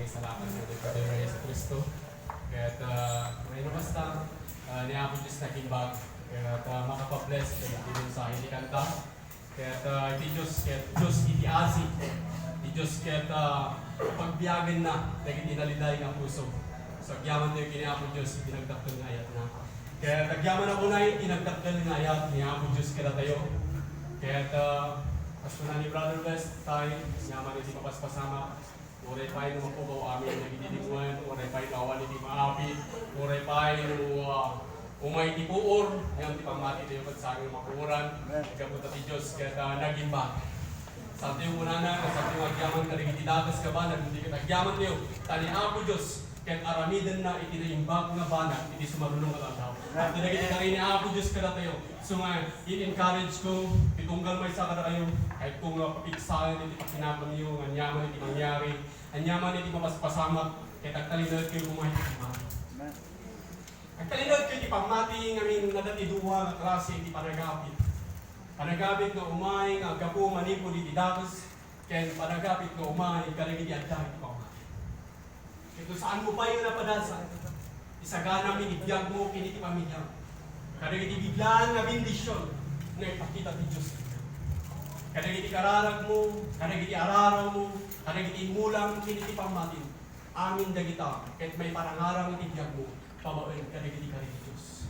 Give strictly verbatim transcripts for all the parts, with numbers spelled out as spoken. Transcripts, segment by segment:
Salamat kadakuada Jesu Cristo. Ket, ah, mayno kasta, ah, ni Apo Dios nagimbag. Ket, ah, makapabless iti mensahe ti kanta. Ket, ah, iti Dios, ket Dios iti asi. Iti Dios ket, ah, pagbiagenna dagiti naliday nga puso. So, agyamantayo ken ni Apo Dios iti nagdakkel nga ayatna. Ket agyaman a kunay iti nagdakkel nga ayat ni Apo Dios kadatayo. Ket, ah, kas kuna ni Brother West, tay, agyaman iti mapaspasamak. Uray pay no mapukaw amin dagiti linguen, uray pay no awan iti maapit, uray pay no, ah, umay ti puor, ngem ti pammati tayo ket saan nga mapuoran. Amen. Gapu ta ti Dios ket, ah, nagimbag. Santo yung kunana, nga santo yung agyaman kadagiti dakes nga banag, ket agyaman tayo, ta ni Apo Dios, ket aramidenna iti naimbag nga banag iti sumarulong nga aldaw. Amen. Ket dagiti kari ni Apo Dios kadatayo. So nga, in-encourage ko, ti tunggal maysa kadakayo, kayatko nga papigsaen iti pakinabanyo, nga aniaman iti mangyari, aniaman iti mapaspasamak, ket agtalinaedkayo koma iti pammati. Amen. Agtalinaedkayo iti pammati ngamin adda ti dua nga klase iti panagapit. Panagapit nga umay nga aggapu manipud iti dakes, ken panagapit nga umay kadagiti adda iti pammati. Ket no saanmo pay nga napadasa, isaganam iti biagmo ken iti pamiliam kadagiti biglaan nga bendision nga ipakita ti Dios kenka. Kadagiti kararagmo, kadagiti ararawmo, kadagiti immulam ken iti pammatim, amin dagita ket maiparangarang iti biagmo babaen kadagiti kari ti Dios.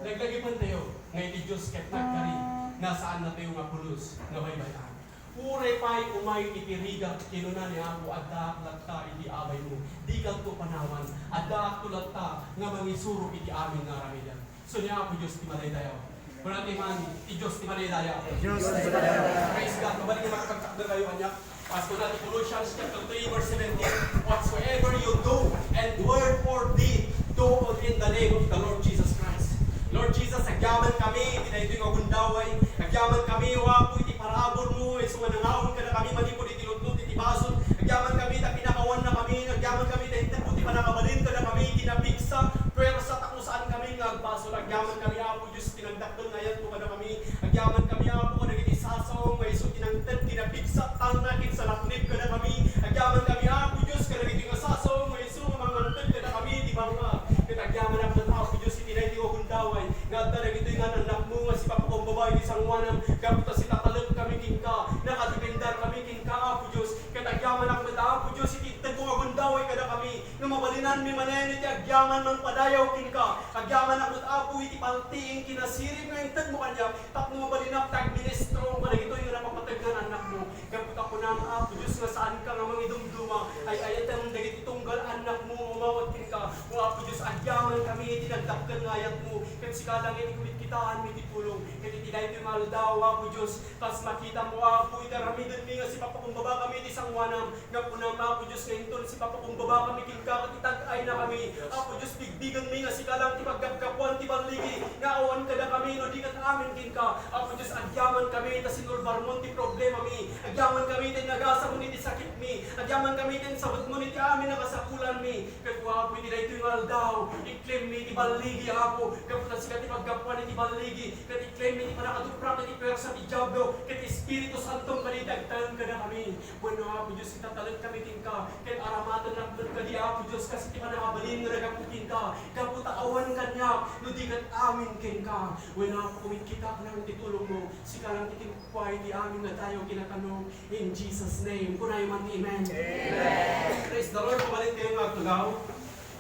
Laglagipentayo nga iti Dios ket nagkari, nga saannatayo nga pulos nga baybay-an. Uray pay umay iti rigat, kinuna ni Apo, addaak latta iti abaymo. Dikatto panawan. Addaakto latta nga mangisuro iti amin nga aramiden. So, ni Apo Dios ti madaydayaw. Kuna ti man, ti Dios ti madaydayaw. Dios ti madaydayaw. Praise God. Mabalin nga makipagtakder kayo kaniak. As kuna ti Colossians chapter three, verse seventeen, "Whatsoever you do, and word or deed, do all in the name of the Lord Jesus Christ." Lord Jesus, agyaman kami iti daytoy nga gundaway. Agyaman kami, O Apo, iti paraburmo, isu nga nangaon kadakami manipud iti lutlut iti basol. Agyaman kami ta pinakawanna kami. Agyaman kami ta intedmo ti panakabalin kadakami, kinapigsa, puwersa, tapno saan kami nga agbasol. Agyaman kami, Apo Dios, ti nagdakkel nga ayatmo kadakami. Agyaman kami, Apo, kadagiti sasaom nga isu ti nangted, kinapigsa, talna, kinsalaknib kadakami. Agyaman kami, Apo Dios, kadagiti nga sasaom nga isu nga mangangted kadakami iti bangka. Ket agyamanak met, Apo Dios, iti daytoy nga gundaway nga adda dagitoy nga annakmo nga sipapakumbaba iti sangoanam, gapu ta sitatalek kami kenka, nakadependar kami kenka, Apo Dios. Ket agyamanak met, Apo Dios, iti intedmo nga gundaway kadakami, nga mabalinanmi manen iti agyaman mangpadayaw kenka. Agyamanak met, Apo, iti paltiing kinasirib nga intedmo kaniak, tapno mabalinak ti agministro kadagitoy nga napapateg nga annakmo. Gapu ta kunam, Apo Dios, nga saanka nga mangidumduma, ay-ayatem dagiti tunggal annakmo nga umawat kenka. O Apo Dios, agyaman kami iti nagdakkel nga ayatmo, ket sika lang iti kumitkitaanmi ti tulong. Ket iti daytoy nga aldaw, Apo Dios, kas makitam, O Apo, iti aramidenmi nga sipapakumbaba kami iti sangoanam, nga kunam, Apo Dios, nga inton sipapakumbaba kami kenka ket itag-ayna kami. Apo Dios, bigbigenmi nga sika lang ti paggapgapuan ti balligi nga awan kadakami no di ket amin kenka. Apo Dios, agyaman kami ta sinulbarmon ti problemami. Agyaman kami ta inagasam iti sakitmi. Agyaman kami ta insabetmon iti amin a kasapulanmi. Ket, O Apo, iti daytoy nga aldaw, iklimmi iti balligi, Apo, gapu ta sika ti paggapuan iti balligi, ket iklimmi iti pannakatuprak iti puwersa ti Diablo ket Espiritu Santom kadi ti agtalek kadakami. Wenno, Apo Dios, itatalek kami kenka, ket aramatennak met kadi, Apo Dios, kas iti pannakabalin nga naggapu kenka, gapu ta awan kaniak no di ket amin kenka. Wenno, Apo, kumikkitak lang iti tulongmo, sika lang ti kinkua iti amin nga dayaw kinakanom. In Jesus' name, kunayo man ti amen. Amen. Praise the Lord. Mabalin kayo nga agtugaw.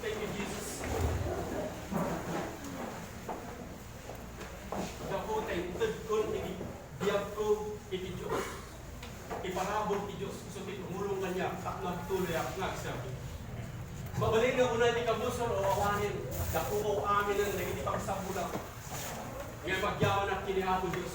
Thank you, Jesus. Gapu ta intedkon iti biagko iti Dios. Iparabur ti Dios, isu ti tumulong kaniak, tapno agtuloyak nga agserbi. Mabalin nga kuna ti kabusor, o awanen, gapu o aminen dagiti pagsabulam. Ngem agyamanak ken ni Apo Dios.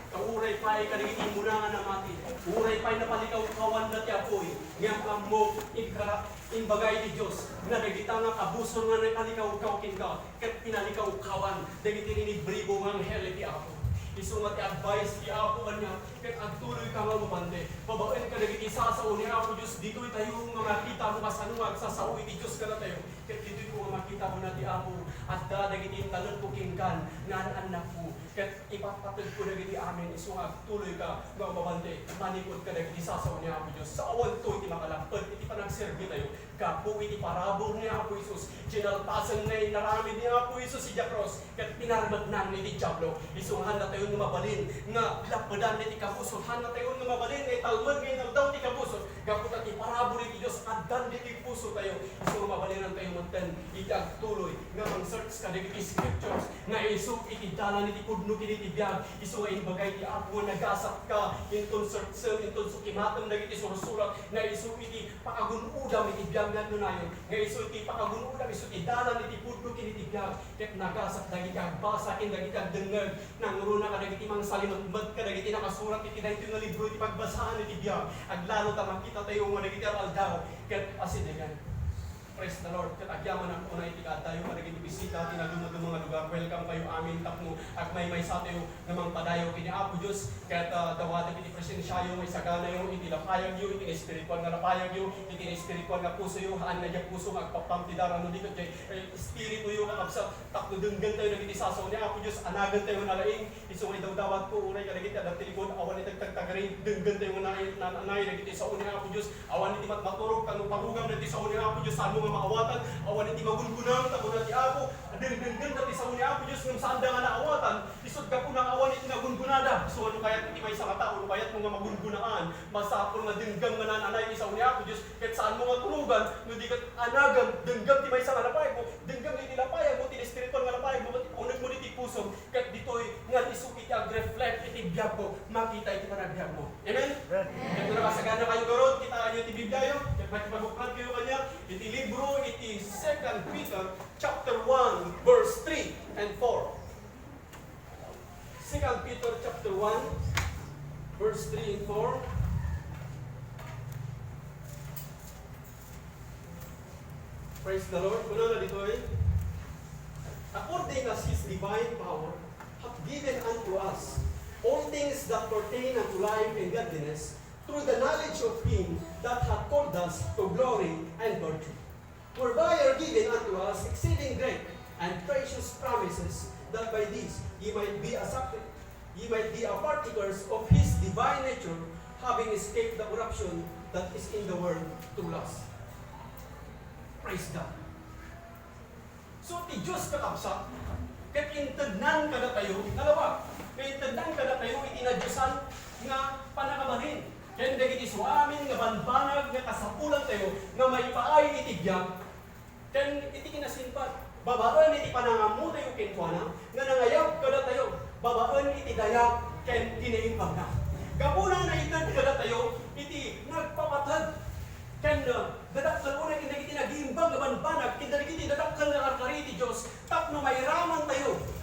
Ta uray pay kadagiti immuna nga namati, uray pay napalikawkawanda ti apuy, ngem ammok, inkara-, imbaga iti Dios, nga dagita nga kabusor nga napalikawkaw kenka, ket pinalikawkawan dagiti rinibribo nga anghel iti Apo. Isu nga ti advice ti Apo kaniak, ket agtuloyka nga umabante. Babaen kadagiti sasao ni Apo Dios, ditoy tayo nga makita no kasano nga agsasao iti Dios kadatayo. Ket ditoy ko nga makita, kuna ti Apo, adda dagiti intalekko kenkan nga an-annakko. Ket ipatpateg ko dagiti amin, isu nga agtuloyka nga umabante manipud kadagiti sasao ni Apo Dios. Sawanto iti makalapped iti panagserbi tayo. Gapu iti parabur ni Apo Jesus, kinalpasan nga inaramid ni Apo Jesus idiay krus, ket pinarmeknan iti Diablo. Isu nga hannatayon nga mabalin nga lappedan iti kabusor, hannatayon nga mabalin nga italmed nga inaldaw ti kabusor, gapu ta ti parabur iti Dios addan ditoy pusotayo. Isu nga mabalinantayo metten iti agtuloy nga mang-search kadagiti scriptures nga isu iti dalan iti pudno ken iti biag. Isu nga imbagay ti Apo nga nagasatka inton searchem, inton sukimatem dagiti sursurat nga isu iti pakagun-odam iti biag nga agnunayon, nga isu iti pakagun-odam, isu ti dalan iti pudno ken iti biag. Ket nagasat dagiti agbasa ken dagiti agdengngeg, nangruna kadagiti mangsalimetmet kadagiti nakasurat iti daytoy nga libro iti pagbasaan iti biag. Aglalo ta makitatayo nga dagiti aldaw ket asidegen. Praise the Lord. Ket agyamanak unay iti kaaddayo kadagiti bisita ti nadumaduma nga lugar. Welcome kayo amin tapno agmaymaysatayo nga mangpadayaw ken ni Apo Dios. Ket, ah, dawatek iti presensiayo nga isaganayo iti lapayagyo, iti espiritual nga lapayagyo, iti espiritual nga pusoyo, haan nga diay puso nga agpappam ti dara no di ket diay, eh, espirituyo nga kabsat, tapno denggentayo dagiti sasao ni Apo Dios, anagentayo nga nalaing, isu nga idawdawatko, uray kadagiti adda ti likod, awan iti agtagtagari, denggentayo nga naay, na-, naay dagiti sao ni Apo Dios, awan iti matmaturog, tapno parugam dagiti sao ni Apo Dios, saan mo nga maawatan, awan iti magungunam, tapno ti Apo, dengdenggen dagiti sao ni Apo Dios, ngem saanda nga naawatan, isut' gapu nga awan iti nagungunada. So, no kayat iti maysa nga tao, no kayatmo nga magungunaan, masapul nga denggam nga naan-anay ti sao ni Apo Dios, ket saanmo nga tulogan, no di ket anagem, denggam ti maysa nga lapayagmo, denggam iti lapayagmo, ti espiritual nga lapayagmo, ket unegmo iti pusom, ket ditoy nga isu iti agreflect iti biagmo, makita iti panagbiagmo. Amen? Amen. Ket no nakasaganakayo ngarud, kitaenyo ti Bibliayo, ket makipagukad kayo kaniak iti libro iti Second Peter chapter one, verse three and four. Second Peter chapter one, verse three and four. Praise the Lord. Kunana ditoy, "According as his divine power hath given unto us all things that pertain unto life and godliness, through the knowledge of him that hath called us to glory and virtue." Whereby are given unto us exceeding great and precious promises, that by these ye might be a sacri-, ye might be a partakers of his divine nature, having escaped the corruption that is in the world through lust. Praise God. So, ti Dios, kakabsat, ket intednan kadatayo, nalawa, ket intednan kadatayo iti nadiosan nga pannakabalin. Ken dagiti suamin nga banbanag nga kasapulantayo nga maipaay iti biag ken iti kinasingpet, babaen iti panangammotayo kenkuana nga nangayab kadatayo babaen iti dayag ken kinaimbagna. Gapuna, naited kadatayo iti nagpapateg ken, uh, dadakkel unay ken dagiti nagimbag nga banbanag ken dagiti dadakkel nga karkari ti Dios tapno mairamantayo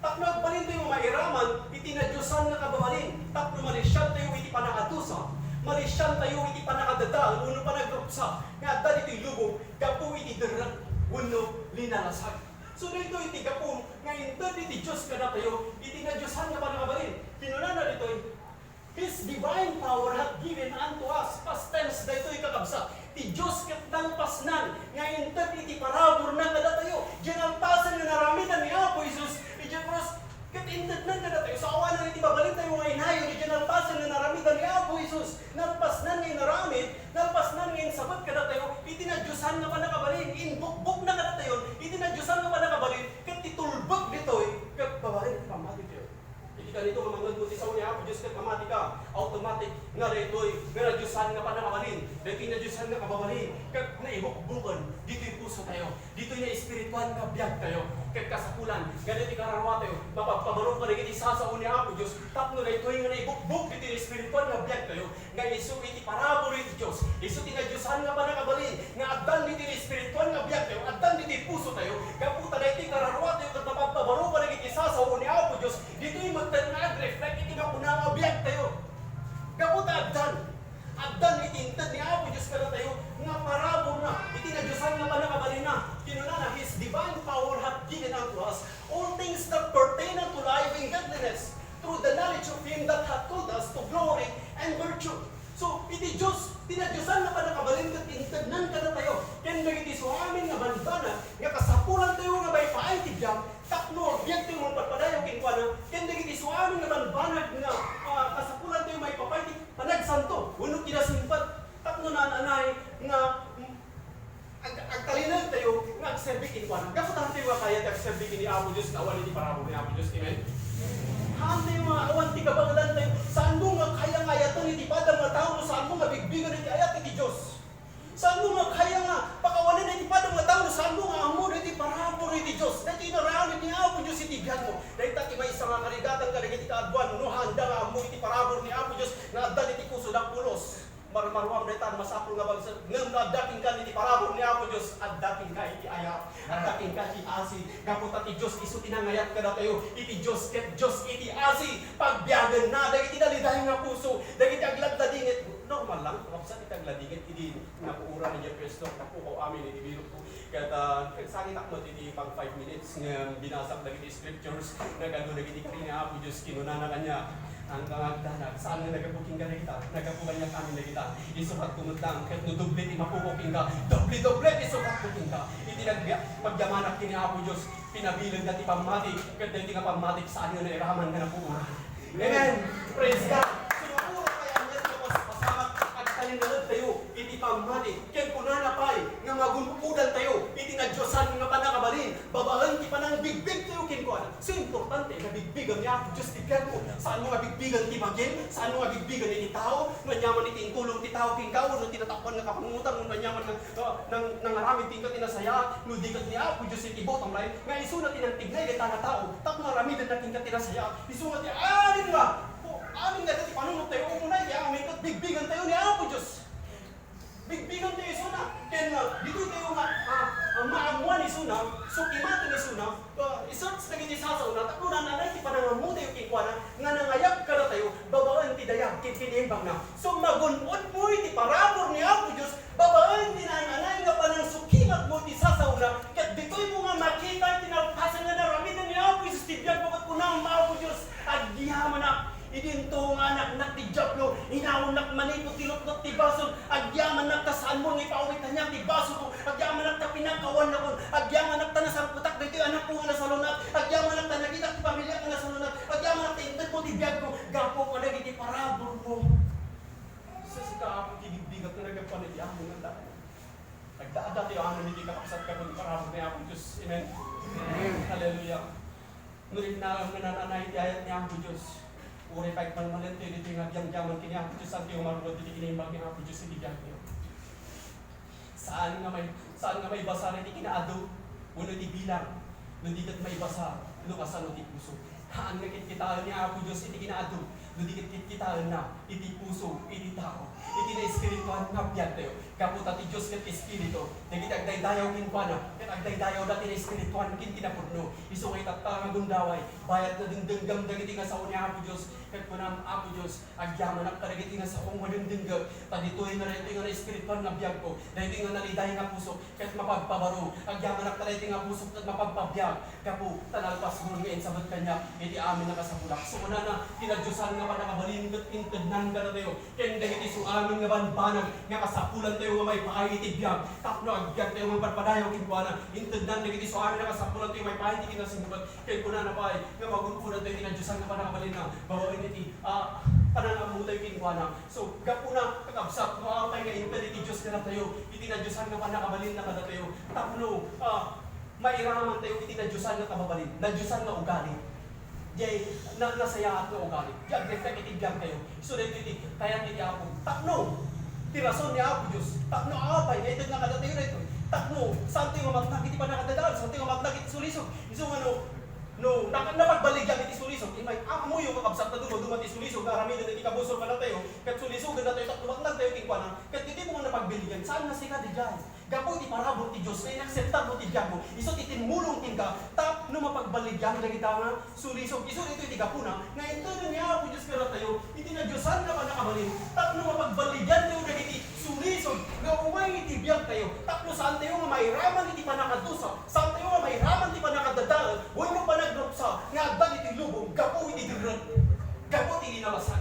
Tapno agbalintayo nga mairaman iti nadiosan nga kababalin, tapno malisiantayo iti panakadusa, malisiantayo iti panakadadael wenno panagrupsa nga adda ditoy lubong gapu iti derrek wenno linalasag. So, daytoy ti gapu nga inted iti Dios kadatayo iti nadiosan nga pannakabalin. Kinunana ditoy, His divine power hath given unto us. Past tense daytoy, kakabsat. Ti Dios ket nalpasnan nga inted iti paraburna kadatayo. Diay nalpasen nga naramidan ni Apo Jesus idiay krus ket intednan kadatayo. So, awanan iti mabalintayo nga inayon idiay nalpasen nga naramidan ni Apo Jesus. Nalpasnan nga inaramid, nalpasnan nga insabet kadatayo iti nadiosan nga pannakabalin. Inbukbokna kadatayo iti nadiosan nga pannakabalin ket ti tulbek ditoy ket babaen iti pammatitayo. Iti kanito nga mangngegmo ti sao ni Apo Dios ket mamatika, automatic nga daytoy nga nadiosan nga pannakabalin, daytoy nadiosan nga kababalin, ket naibukboken ditoy pusotayo, ditoy naespirituan nga biagtayo. Ket kasapulan nga daytoy kararwatayo, mapagpabaro kadagiti sasao ni Apo Dios tapno daytoy nga naibukbok ditoy naespirituan nga biagtayo, nga isu iti parabur iti Dios, isu ti nadiosan nga pannakabalin, nga addan ditoy espirituan nga biagtayo, addan ditoy pusotayo, gapu ta daytoy kararwatayo ket mapagpabaro kadagiti sasao ni Apo Dios, ditoy metten nga agreflect iti makuna nga biagtayo. Gapu ta addan, addan iti inted ni Apo Dios kadatayo nga paraburna iti nadiosan nga pannakabalinna. Kinunana, His divine power hath given unto us all things that pertain unto life and godliness, through the knowledge of Him that hath called us to glory and virtue. So, iti Dios, ti nadiosan nga pannakabalin ket intednan kadatayo, ken dagiti suamin nga banbanag nga kasapulantayo nga maipaay ti biag, tapno agbiagtayo mangpadpadayaw kenkuana, ken dagiti suamin nga banbanag nga, ah, kasapulantayo maipapaay ti panagsanto, wenno kinasingpet, tapno naan-anay nga, mm, Gapu ta haantayo nga kayat ti agserbi ken ni Apo Dios nga awan iti parabur ni Apo Dios. Amen? Haantayo nga awan ti kabaelantayo. Saanmo nga kaya nga ayaten iti padam nga tao no saanmo nga bigbigen iti ayat iti Dios. Saanmo nga kaya nga pakawanen iti padam nga tao no saanmo nga ammo iti parabur iti Dios. Daytoy inaramid ni Apo Dios iti biagmo. Dayta ti maysa nga karigatan kadagiti kaaduan no haanda nga ammo iti parabur ni Apo Dios nga adda iti puso da pulos. Marmaruam dayta, masapul nga bangsen. Ngem no adda kenka iti parabur ni Apo Dios, adda kenka iti ayat, adda kenka iti asi. Gapu ta ti Dios isu ti nangayat kadatayo. Iti Dios ket Dios iti asi. Pagbiagenna dagiti nalidaing nga puso, dagiti agladladingit. Normal lang, makapsat iti agladingit idi napuoran ni Jesu Cristo, napukaw amin iti bilog. Ket, ah, nagsangitak met iti pang five minutes nga binasak dagiti scriptures, nagadu dagiti kari ni Apo Dios, kinunana kaniak, "Ang kangagdanak, saan nga nagapu kenka dagita? Nagapu kaniak amin dagita. Isukatko met lang, ket no doble ti mapukaw kenka, doble-doble ti isukatko kenka." Iti nag-, pagyamanak ken ni Apo Dios, pinabilengda ti pammati, ket daytoy nga pammati, saan nga nairaman nga napuoran. Amen. Praise God. Sumapuro kay Daniel nga mas pasamak, agtalinaedtayo iti pammati. Ken kunana pay nga magun-odantayo iti nadiosan nga pannakabalin babaen ti panangbigbigtayo kenkuana. So, importante nga bigbigen ni Apo Dios ti biagmo. Saanmo nga bigbigen ti bagim, saanmo nga bigbigen iti tao, no aniaman iti intulong ti tao kenka, wenno ti natapan nga kapanunotna, wenno aniaman nga, uh, nang-, nangaramid kenka ti nasayaat, no di ket ni Apo Dios iti bottom line, nga isuna ti nangtignay dayta nga tao, tapno aramidenna kenka ti nasayaat. Isu nga ti amin nga, o, amin nga ti panunottayo, umuna iti amin ket bigbigentayo ni Apo Dios. Bigbigentayo isuna. Ken, ah, ditoy tayo nga, ah, ah, maammuan isuna, sukimaten isuna, ah, i-search dagiti sasaona, tapno naan-anay ti panangammotayo kenkuana, nga nangayab kadatayo, babaen ti dayag ken kinimbangna. So, magun-odmo iti parabur ni Apo Dios, babaen ti naan-anay nga panangsukimatmo iti sasaona, ket ditoymo nga makita ti nalpasen nga naramiden ni Apo Jesus ti biagmo ket kunam, Apo Dios, agyamanak. Idinto nga anaknak ti Diablo, inawannak manipud ti lupnop ti basol, agyamannak ta saanmo nga ipaawit kaniak ti basolko, agyamannak ta pinagkawannakon, agyamannak ta nasangpetak daytoy anakko nga nasalun-at, agyamannak ta nakitak ti pamiliak nga nasalun-at, agyamannak ta intedmo ti biagko, gapu kadagiti paraburmo. Sa sika, Apo, ti bigbigat nga naggapuan iti amin nga adda. Nagdaadayo amin iti kakabsat ken parabur ni Apo Dios. Amen? Amen. Hallelujah. No rinnaam nga naan-anay ti ayat ni Apo Dios, uray pay agmalmalentayo ditoy nga agyamagyaman ken ni Apo Dios, saantayo nga marunod iti kinimbag ni Apo Dios iti biagtayo. Saan nga may, saan nga maibasar iti kinaadu, wenno iti bilang, no di ket maibasar no kasano ti puso. Haan nga kitkitaen ni Apo Dios iti kinaadu, no di ket kitkitaenna iti puso iti tao, iti naespirituan nga biagtayo. Gapu ta ti Dios ket Espiritu, dagiti agdaydayaw kenkuana, ket agdaydayawda ti naespirituan ken ti napudno. Isu nga itatta nga gundaway, bayat nga dengdenggem dagiti nga sao ni Apo Dios, ket kunam, Apo Dios, agyamanak kadagiti nga saom nga dengdengngeg, ta ditoy nga daytoy nga naespirituan nga biagko, daytoy nga naliday nga pusok, ket mapagpabaro. Agyamanak kadaytoy nga pusok ket mapagpabiag, gapu ta nalpasmo nga insabet kaniak iti amin a kasapulak. So, kunana, ti nadiosan nga pannakabalin ket intednan kadatayo ken dagiti su-, amin nga banbanag nga kasapulantayo nga maipaay iti biag tapno agbiagtayo nga agpadpadayaw kenkuana. Intednan dagiti su-, amin nga kasapulantayo nga maipaay iti kinasingpet. Ken kunana pay nga magun-odantayo iti nadiosan nga pannakabalinna babaen iti, ah, panangammotayo kenkuana. So, gapuna, kakabsat, no apay nga inted iti Dios kadatayo, iti nadiosan nga pannakabalinna kadatayo, tapno, ah, mairamantayo iti nadiosan nga kababalin, nadiosan nga ugali. Jay, na-, nasayaat nga ugali. Jay, agrepek iti biagtayo. Isu daytoy ti kayat iti Apo. Tapno, ti rason ni Apo Dios. Tapno apay nga ited na kadatayo daytoy. Tapno, saantayo nga matnag iti pannakadadael, saantayo nga matnag iti sulisog. Isu nga no, no, nak-, napagbaligyan iti sulisog. Imay, ammoyo, kakabsat, ta dumaduma ti sulisog nga aramiden iti kabusor kadatayo. Ket sulisogen natayo tapno matnagtayo kenkuana. Ket ditoy mo nga napagbaligyan, saan nga sika, dijay. Gapu iti parabur ti Dios nga inakseptarmo ti biagmo, isu ti timmulong kenka tapno mapagbaligyan dagita nga sulisog. Isu daytoy ti gapuna nga intedna ni Apo Dios kadatayo iti nadiosan nga pannakabalin tapno mapagbaligyantayo dagiti sulisog nga umay iti biagtayo, tapno saantayo nga mairaman iti pannakadusa, saantayo nga mairaman ti pannakadadael wenno panagruksa nga agdan iti lubong gapu iti dirrek, gapu iti linawasan.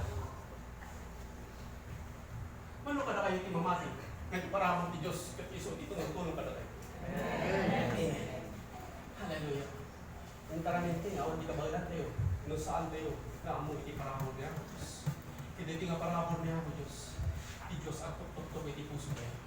Mano kadakayo ti mamati nga ti parabur ti Dios ket isu ti tumultulong kadatayo? Amen. Amen. Hallelujah. Intaraminte nga awan ti kabaelantayo no saantayo nga ammo iti parabur ni Apo Dios. Ket daytoy nga parabur ni Apo Dios, ti Dios agtuktokto iti pusotayo.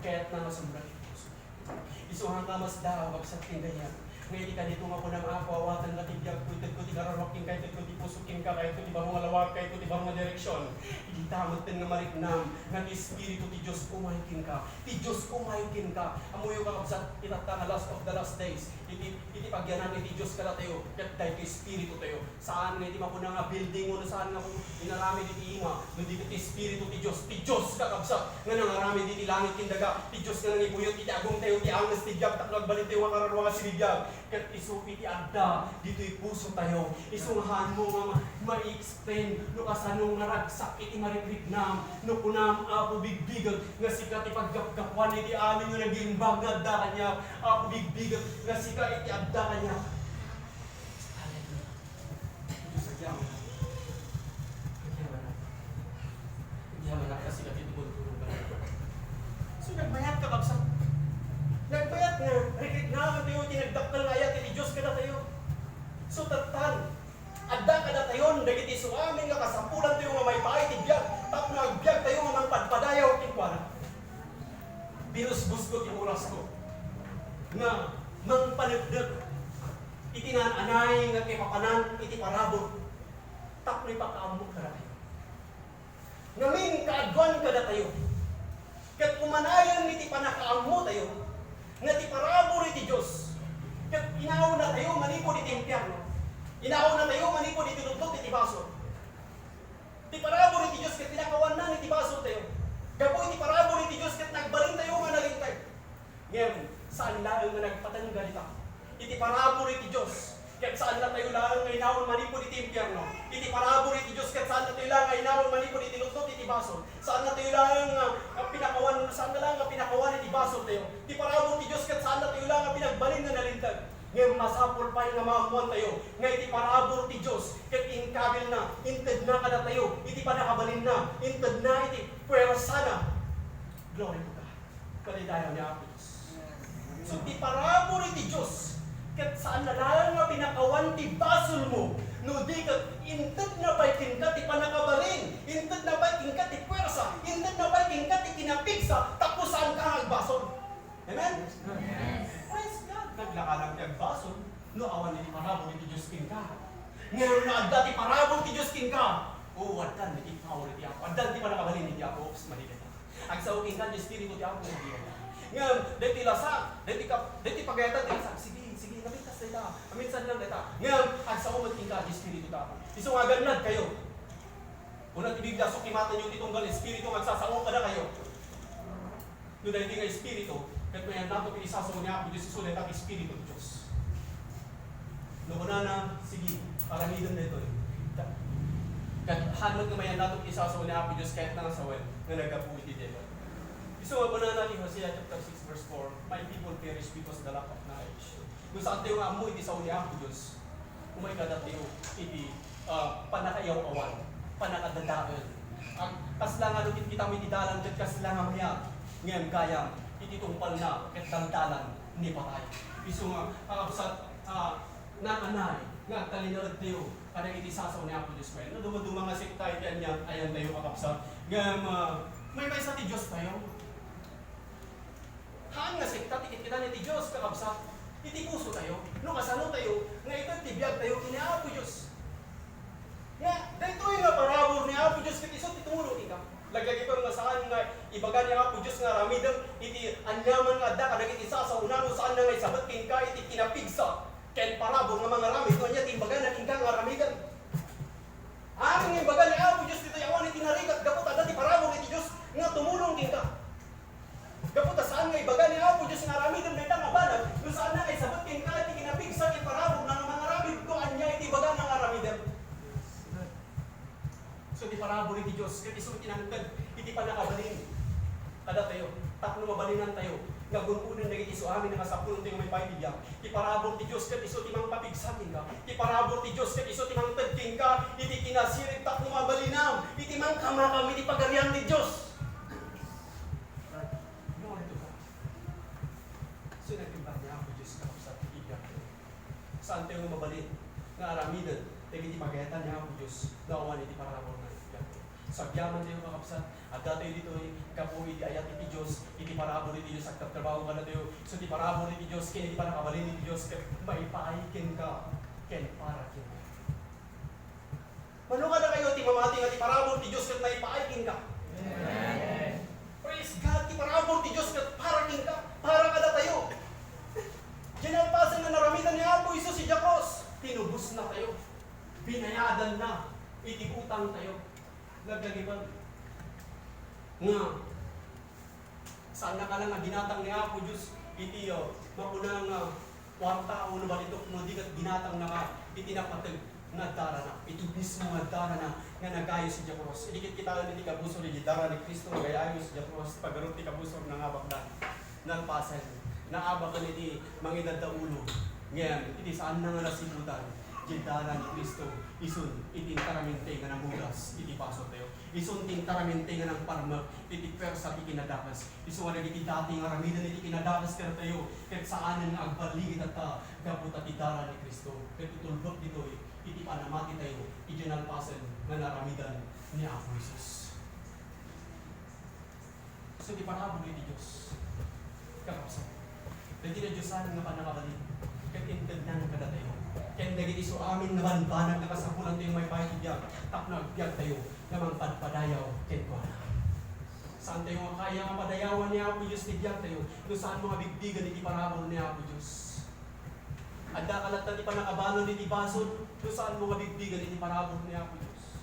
Kayatna nga sumrek iti pusotayo. Isu nga masdaaw, kabsat, ken gayam. Nga iti kadito nga kunam, Apo, awatenka ti biagko, itedko ti kararuak kenka, itedko ti pusok kenka, kayatko ti baro nga lawag, kayatko ti baro nga direksion. Iti ta metten nga mariknam, nga ti Espiritu ti Dios umay kenka. Ti Dios umay kenka. Ammoyo, kakabsat, itatta nga last of the last days. Iti, iti pagyanan iti Dios kadatayo, ket daytoy Espiritu tayo. Saan nga iti makuna nga building wenno saan nga inaramid iti ima, no di ket Espiritu ti Dios, ti Dios, kakabsat, nga nangaramid iti langit ken daga, ti Dios nga nangibuyot iti agongtayo, ti anges ti biag, tapno agbalintayo nga kararua nga sibibiag. Ket isu iti adda ditoy pusotayo, isu nga haanmo nga ma-, ma-explain no kasano nga ragsak iti marikriknam, no kunam, Apo, bigbigek nga sika ti paggapgapuan iti amin nga nagimbag nga adda kaniak, Apo, bigbigek nga sika iti adda kaniak. Hallelujah. Dios, agyamanak. Agyamanak. Agyamanak, kasi dagiti tumultulo ka. So, nagmayat, kakabsat. Nagmayat nga, rikrik naman tayo, ti nagdakkel nga ayat iti Dios kadatayo. So, tattan, adda kadatayon, dagiti isu amin nga kasapulantayo nga maipaay ti biag, tapno agbiag tayo nga mangpadpadayaw kenkuana. Binusbos ko ti oras ko nga mangpanekdek iti naan-anay nga kaipapanan iti parabur tapno ipakaammo kadatayo. Ngamin, kaaduan kadatayo, ket umanayon iti pannakaammotayo nga ti parabur iti Dios ket inawnatayo manipud iti impierno, inawnatayo manipud iti lutlut iti basol. Ti parabur iti Dios ket pinakawannan iti basoltayo. Gapu iti parabur iti Dios ket nagbalintayo nga nalinteg. Ngem, saan laeng nga nagpatenggal ita. Iti parabur iti Dios ket saan natayo laeng nga inawan manipud iti impierno. Iti parabur iti Dios ket saan natayo laeng nga inawan manipud iti lutlut iti basol. Saan natayo laeng nga, nga pinakawan, saan na laeng nga pinakawan iti basoltayo. Ti parabur iti Dios ket saan natayo laeng nga pinagbalin nga nalinteg. Ngem masapul pay nga maammoantayo nga iti parabur ti Dios ket inkabilna, intedna kadatayo iti pannakabalinna, intedna iti puersana. Glory to God. Padaydayawmi, Apo Dios. So, ti parabur iti Dios ket saan na laeng nga pinakawan ti basolmo, no di ket intedna pay kenka ti pannakabalin, intedna pay kenka ti puersa, intedna pay kenka ti kinapigsa, tapno saanka nga agbasol. Amen? Amen. Praise God. Naglakalan ti agbasol no awan iti parabur iti Dios kenka. Ngem no adda ti parabur ti Dios kenka, o, addan iti power iti Apo. Addan ti pannakabalin iti Apo. Oops, mali dayta. Agsao kenka ti Espiritu ti Apo, mali dayta. Ngem, daytoy lasa, daytoy kap-, daytoy pagayatan ti lasa. Sige, sige, napintas dayta. Minsan lang dayta. Ngem, agsao met kenka ti Espiritu ti Apo. Isu nga agannadkayo. Kuna ti Biblia, sukimatenyo ti tunggal espiritu nga agsasao kadakayo. No daytoy nga espiritu, ket mayannato iti sasao ni Apo Dios, isu dayta ti Espiritu ti Dios. No kunana, sige, aramidem daytoy. Ket haan met nga mayannato iti sasao ni Apo Dios, ket nasawen nga naggapu iti daytoy. Isu nga kunana ti Hosea chapter six verse four, "My people perish because the lack of knowledge." No saantayo nga ammo iti sao ni Apo Dios, umay kadatayo iti, ah, pannakaiyaw-awan, pannakadadael. Ag-, kasla nga no kitkitami ti dalan ket kasla nga mayat, ngem gayam, iti tungpalna ket daldalan ni patay. Isu nga, kakabsat, ah, naanay nga agtalinaedtayo kadagiti sasao ni Apo Dios. Pay no dumaduma nga sekta iti ania, ayantayo, kakabsat. Ngem, ah, maymaysa ti Diostayo. Haan nga sekta ti kitkitana ti Dios, kakabsat, iti pusotayo, no kasanotayo nga ited ti biagtayo ken ni Apo Dios. Nga, daytoy nga parabur ni Apo Dios ket isu ti tumulong kenka. Laglagipen nga saan nga ibaga ni Apo Dios nga aramidem iti aniaman nga adda kadagiti sasaona, no saan nga isabet kenka iti kinapigsa ken parabur nga mangaramid no ania ti imbagana kenka nga aramidem. Amin nga imbaga ni Apo Dios ditoy awan iti narigat gapu ta adda ti parabur iti Dios nga tumulong kenka. Gapu ta saan nga ibaga ni Apo Dios nga aramidem dayta nga banag, no saan nga isabet kenka iti kinapigsa ti parabur nga mangaramid no ania iti ibagana nga aramidem. So, ti parabur iti Dios, ket isu ti nangted iti pannakabalin kadatayo, tapno mabalinantayo nga gun-oden dagiti isu amin nga masapulentayo nga maipaay ti biag. Ti parabur ti Dios ket isu ti mangpapigsa kenka. Ti parabur ti Dios ket isu ti mangted kenka iti kinasirib tapno mabalinam iti mangkamakam iti Pagarian ti Dios. Glory to God. So, nagtimbag ni Apo Dios, kakabsat, iti biag. Saantayo nga mabalin nga aramiden dagiti pagayatan ni Apo Dios nga awan iti parabur nga iti biag. Sa agyamantayo, kakabsat, Adda tayo ditoy gapu iti ayat iti Dios, iti parabur iti Dios agtatrabaho kadatayo. So, ti parabur iti Dios ken iti pannakabalin iti Dios ket maipaay kenka ken para kenka. Mano kadakayo ti mamati nga ti parabur ti Dios ket maipaay kenka? Amen. Praise God, ti parabur ti Dios ket para kenka, para kadatayo. Diay nalpasen nga naramidan ni Apo Jesus idiay krus, tinubosna tayo. Binayadanna iti utang tayo. Laglagipan nga, saannaka lang nga ginatang ni Apo Dios iti, uh, makuna nga kuarta wenno balitok, no di ket ginatangna ka iti napateg nga darana, iti mismo nga darana nga nagayos idiay krus. Idi ket kitaen iti kabusor iti dara ni Cristo nga nagayos idiay krus, pagarup ti kabusor nga nangabakdan. Nalpasen, naabaken iti mangidadda ulo. Ngem iti saanna nga nasiputan, diay dara ni Cristo, isun ti intaraminte nga nangugas iti basoltayo. Isun ti intaraminte nga nangparmek iti puersa ti kinadakes. Isu nga dagiti dati nga aramiden iti kinadakes kadatayo, ket saanen nga agbaligi tatta gapu ta ti dara ni Cristo. Ket itulbek ditoy iti panamati tayo, iti nalpasen nga naramidan ni Apo Jesus. So, ti parabur iti Dios, kakabsat, dagiti nadiosan nga pannakabalin, ket intednan kadatayo, ken dagiti isuamin nga banbanag nga kasapulantayo nga maipaay iti biag, tapno agbiagtayo nga mangpadpadayaw kenkuana. Saantayo nga kaya nga padayawan ni Apo Dios ti biagtayo no saanmo nga bigbigen iti parabur ni Apo Dios. Addaka latta ti pannakabalin iti basol no saanmo nga bigbigen iti parabur ni Apo Dios.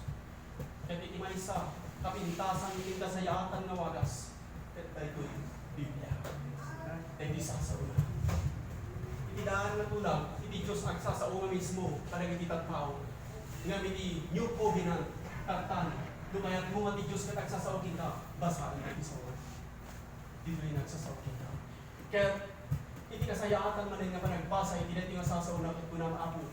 Ket iti maysa, kapintasan iti kasayaatan nga wagas, ket daytoy Biblia. Daytoy sasaona. Iti daan nga tulag, iti Dios agsasao nga mismo kadagiti tattao. Ngem iti New Covenant, kattan, no kayatmo nga ti Dios ket agsasao kenka, basaen daytoy saona. Ditoy nga agsasao kenka. Ket iti kasayaatan manen nga panagbasa iti daytoy nga sasaona ket kunam, Apo,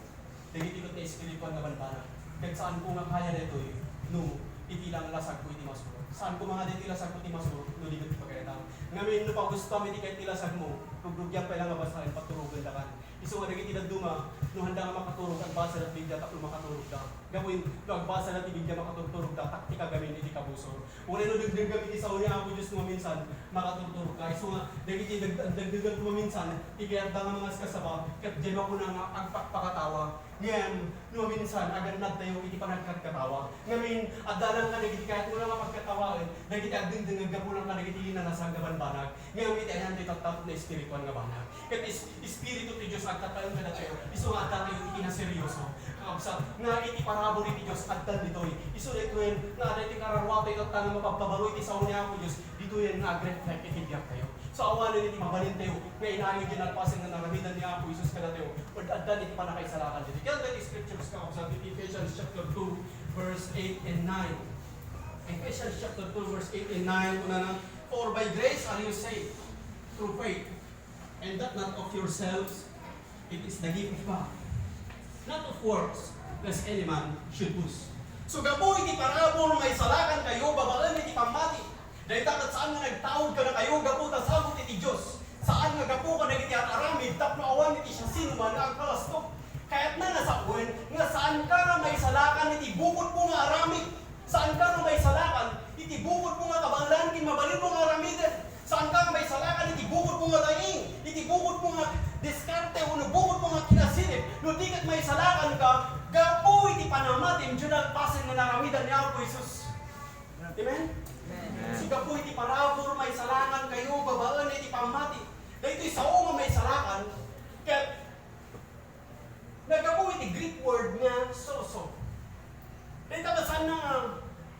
dagitoy ket nga espirituan nga banbanag. Ket saanko nga kaya daytoy no iti lang lasagko iti masurot. Saanko nga daytoy lasagko ti masurot no di met ti pagayatan. Ngamin no pagustuam iti kayat ti lasagmo, rugrugiak pay lang nga basaen, paturogendakan. Isu nga dagiti dadduma, no handa nga makaturog, agbasada ti Biblia tapno makaturogda. Gapu no agbasada ti Biblia, makaturturogda, taktika gamin iti kabusor. Uray no dagdagam iti sao ni Apo Dios no maminsan, makaturturogka. Isu nga, dagiti dag-, dagdagam no maminsan, ti kayatda nga mangaskasaba, ket diay makuna nga agpakpakatawa. Ngem, no maminsan, agannadtayo iti panagkatkatawa. Ngamin, adda lang kadagiti kayatmo nga pagkatawaen, dagiti agdengdengngeg gapu lang kadagiti linalasag nga banbanag. Ngem iti ayanto, tattao ti espirituan nga banag. Ket is-, Espiritu ti Dios agtattao kadatayo, isu nga addatayo iti naserioso. Kakabsat, nga iti parabur iti Dios, addan ditoy. Isu daytoyen nga adda iti kararuatayo tatta nga mapagpabaro iti sao ni Apo Dios, ditoyen nga agreflect iti biagtayo. So, awanen iti mabalintayo nga inayo diay nalpasen nga naramidan ni Apo Jesus kadatayo, ket addan iti pannakaisalakan ditoy. Ket daytoy scriptures, kakabsat, iti Ephesians chapter two, verse eight and nine. Ephesians chapter two, verse eight and nine, kunana, "For by grace are you saved, through faith, and that not of yourselves, it is the gift of God, not of works, lest any man should boast." So, gapu iti parabur, maisalakankayo babaen iti pammati. Dayta ket saan nga nagtaud kadakayo gapu ta sagut iti Dios. Saan nga gapu kadagiti ar-aramid tapno awan iti siasinoman nga agpalastog. Kayatna nga sawen nga saanka nga maisalakan iti bukodmo nga aramid. Saanka nga maisalakan iti bukodmo nga kabaelan ken mabalinmo nga aramiden. Saanka nga maisalakan iti bukodmo nga taing, iti bukodmo nga diskarte, wenno bukodmo nga kinasilip, no di ket maisalakanka gapu iti panamatim diay nalpasen nga naramidan ni Apo Jesus. Amen? Amen. So, gapu iti parabur, maisalakankayo babaen iti pammati. Daytoy sao nga maisalakan, ket naggapu iti Greek word nga sozo. Dayta ket saanna nga,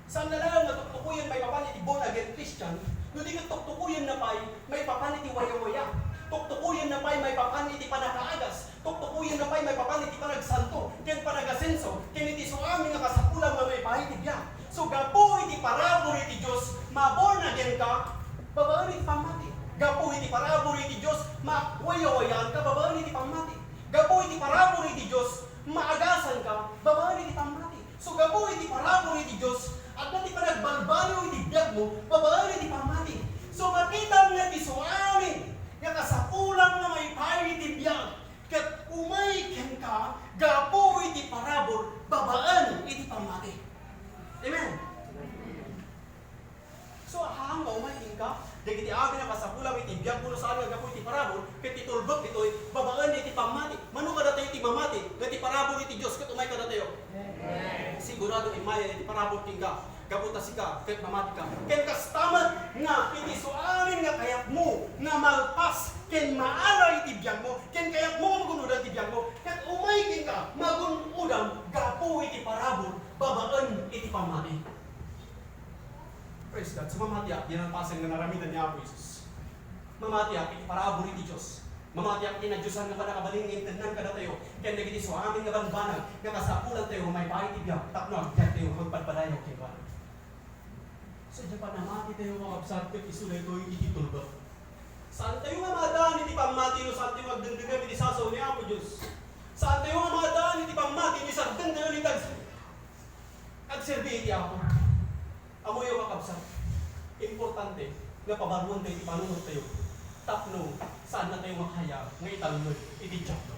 saanna laeng nga tuktukoyen maipapan iti born again Christian, no di ket tuktukoyenna pay maipapan iti wayawaya. Tuktukoyenna pay maipapan iti pannakaagas. Tuktukoyenna pay maipapan iti panagsanto, ken panagasenso, ken iti isuamin nga kasapulan nga maipaay iti biag. So, gapu iti parabur iti Dios, ma-born again ka, babaen iti pammati. Gapu iti parabur iti Dios, ma-, wayawayaanka, babaen iti pammati. Gapu iti parabur iti Dios, maagasanka, babaen iti pammati. So, gapu iti parabur iti Dios, adda ti panagbalbaliw iti biagmo, babaen iti pammati. So, makitam nga ti suamin nga kasapulan nga maipaay iti biag, ket umay kenka gapu iti parabur, babaen iti pammati. Amen. Tulbek ditoy babaen iti pammati. Mano kadatayo ti mamati nga ti parabur iti Dios ket umay kadatayo? Sigurado immay iti parabur kenka, gapu ta sika ket mamatika. Ken kasta met nga iti isu amin nga kayatmo nga malpas ken maala iti biagmo, ken kayatmo nga magun-odam ti biagmo, ket umay kenka, magun-odam gapu iti parabur babaen iti pammati. Praise God. So, mamatiak, diay nalpasen nga naramidan ni Apo Jesus. Mamatiak iti parabur iti Dios. Mamatiak iti nadiosan nga pannakabalin nga intednan kadatayo ken dagiti isu amin nga bambanag nga kasapulantayo nga maipaay ti biag tapno agbiagtayo nga agpadpadayaw kenkuana. So, diay pannamati tayo, kakabsat, ket isu daytoy iti tulbek. Saantayo nga maadaan iti pammati no saantayo nga agdengdengngeg iti sasao ni Apo Dios. Saantayo nga maadaan iti pammati no saantayo nga agdengdengngeg iti ag-, agserbi iti Apo. Ammoyo, kakabsat, importante nga pabaruentayo ti panunottayo tapno saannatayo nga kaya nga italmed iti Diablo.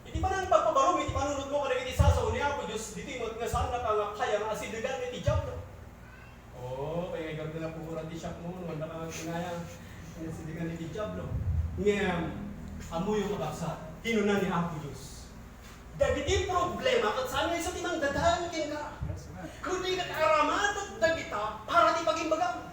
Iti panangpagpabarom iti panunotmo kadagiti sasao ni Apo Dios, ditoy met nga saannaka nga kaya nga asidegan iti Diablo. Oo, kay nga igarda na puro ti siak mo, no, wala ka nga kinaya. Nga sidegan iti Diablo. Ngem, ammoyo, kakabsat, kinuna ni Apo Dios. Dagiti problema ket saan nga isu ti mangdadael kenka. Kundi ket aramatek dagita para ti pagimbagam.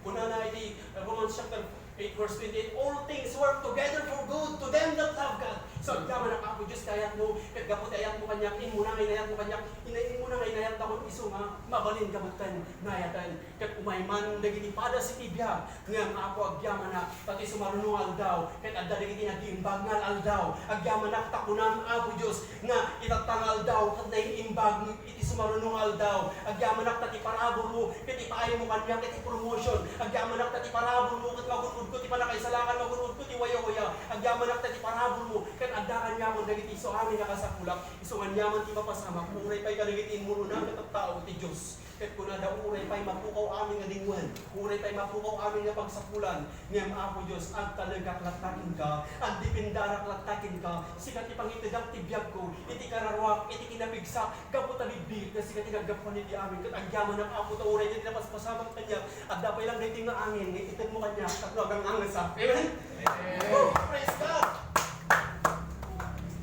Kunana iti Romans chapter eight verse twenty-eight, "All things work together for good to them that love God." So, agyamanak, Apo Dios, ti ayatmo, ket gapu ti ayatmo kaniak, immuna nga inayatmo kaniak, ina-, immuna nga inayattakon isu nga mabalin nga metten nga ayaten. Ket umay man dagiti padas iti biag, ngem, Apo, agyamanak, ta ti sumaruno nga aldaw, ket adda dagiti nagimbag nga al-aldaw. Agyamanak ta kunam, Apo Dios, nga itatta nga aldaw, ket naimbag iti sumaruno nga aldaw. Agyamanak ta ti paraburmo, ket ipaaymo kaniak iti promotion. Agyamanak ta ti paraburmo, ket magun-odko ti pannakaisalakan, magun-odko ti wayawaya. Agyamanak ta ti paraburmo, ket adda kaniakon dagiti isu amin a kasapulak. Isu ngan aniaman ti mapasamak, uray pay kadagiti immuruna nga tattao ti Dios. Ket kunada, uray pay mapukaw amin nga dengnguen, uray pay mapukaw amin nga pagsapulan, ngem, Apo Dios, agtalekak latta kenka, agdependek latta kenka, sika ti pangitedak ti biagko, iti kararuak, iti kinapigsak, gapu ta bigbigit nga sika ti naggapuan iti amin. Ket agyamanak, Apo, ta uray iti napaspasamak kaniak, adda pay lang daytoy nga angin nga itedmo kaniak tapno agang-angesak. Amen? Amen. Woo! Praise God!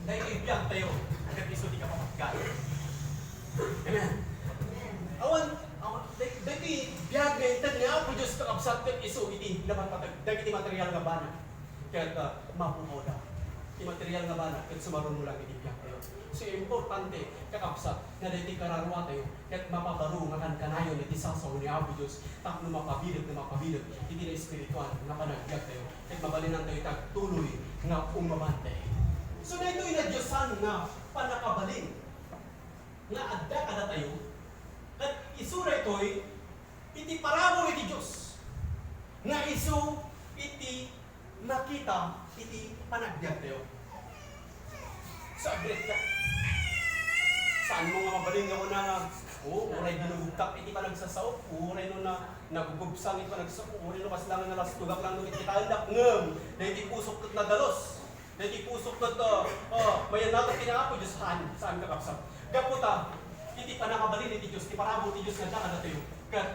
Daytoy biagtayo, ket isu ti kapapatgan. Amen. Awan, awan, day-, daytoy biag nga inted ni Apo Dios, kakabsat, ket isu iti napatpateg dagiti material nga banag. Ket, ah, mapukawda. Ti material nga banag, ket sumaruno lang iti biagtayo. So, importante, kakabsat, nga daytoy kararuatayo, ket mapabaro nga kankanayon iti sasao ni Apo Dios, tapno mapabileg nga mapabileg iti naespirituan nga panagbiagtayo, ket mabalinantayo iti agtuloy nga umabante. So, daytoy nadiosan nga pannakabalin nga adda kadatayo, ket isu daytoy iti parabur iti Dios, nga isu iti makita iti panagbiagtayo. So, agree ka. Saanmo nga mabalin nga kuna nga, "O, uray dinugogtak iti panagsasaok, uray no na, nagugubsang iti panagsaok, uray no kasla nga nalastogak lang no iti kaendak, ngem, daydi pusok ket nadalus." Daydi pusok ket, ah, ah, mayannaton ken ni Apo Dios, saan, saan, kakabsat. Gapu ta, iti pannakabalin iti Dios, ti parabur ti Dios nga adda kadatayo, ket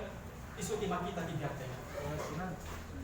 isu ti makita ti biagtayo.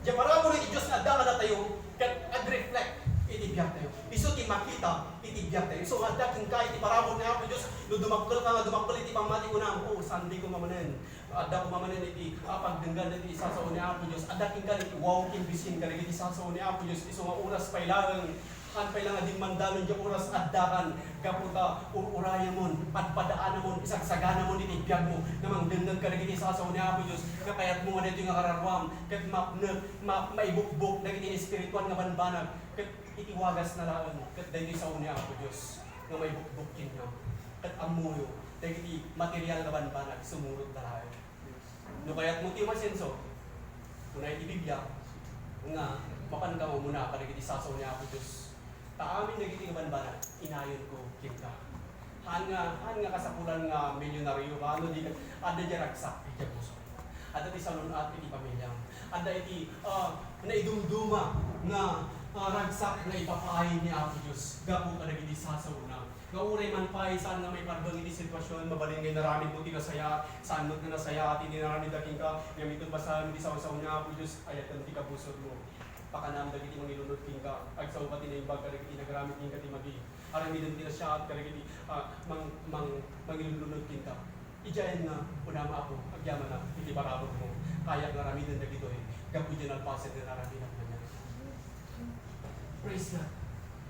Diay parabur iti Dios nga adda kadatayo, ket ag-reflect iti biagtayo. Isu ti makita iti biagtayo. Isu nga adda kenka iti parabur ni Apo Dios, no dumakkel ka nga dumakkel iti pammati, kunam, "O, Sunday ko manen." Adda ko manen iti, ah, pagdenggan iti sasao ni Apo Dios. Adda kenka iti walking vision kadagiti sasao ni Apo Dios. Isu nga oras pay laeng, haan pay lang a dimmandanon diay oras addakan. Gapu ta ur-urayamon, padpadaanamon, isagsaganamon iti biagmo nga mangdengngeg kadagiti sasao ni Apo Dios. Nga kayatmo nga daytoy nga kararuam, ket mapnek, ma-, maibukbok dagiti espirituan nga banbanag. Ket iti wagasna laeng, ket daytoy sao ni Apo Dios nga maibukbok kenka. Ket ammoyo, dagiti material nga banbanag, sumurotda laeng. No kayatmo ti umasenso, kuna iti Biblia nga mapanka nga umuna kadagiti sasao ni Apo Dios. Ta amin dagiti nga banbanag, inayonko kenka. Haan nga, haan nga kasapulan nga milyonaryo ka, no di ket adda diay ragsak idiay puso. Adda ti salun-at iti pamiliam. Adda iti, ah, naidumduma nga, ah, ragsak nga ipapaay ni Apo Dios gapu kadagiti sasaona. Nga uray man pay saan nga maiparbeng iti sitwasyon, mabalin nga inaramidmo ti nasayaat, saan met nga nasayaat ti inaramidda kenka, ngem iton bassaem ti saosaw ni Apo Dios, ayatem ti kabusotmo. Pakanam dagiti mangilunod kenka, agsao met Imbag kadagiti nagaramid kenka ti madi, aramiden ti nasayaat kadagiti, ah, mang-, mang-, mangilunlunod kenka. Idiay nga kunam, Apo, agyamanak iti paraburmo, kayak nga aramiden dagitoy gapu iti nalpasen nga naramidak kaniak. Praise God.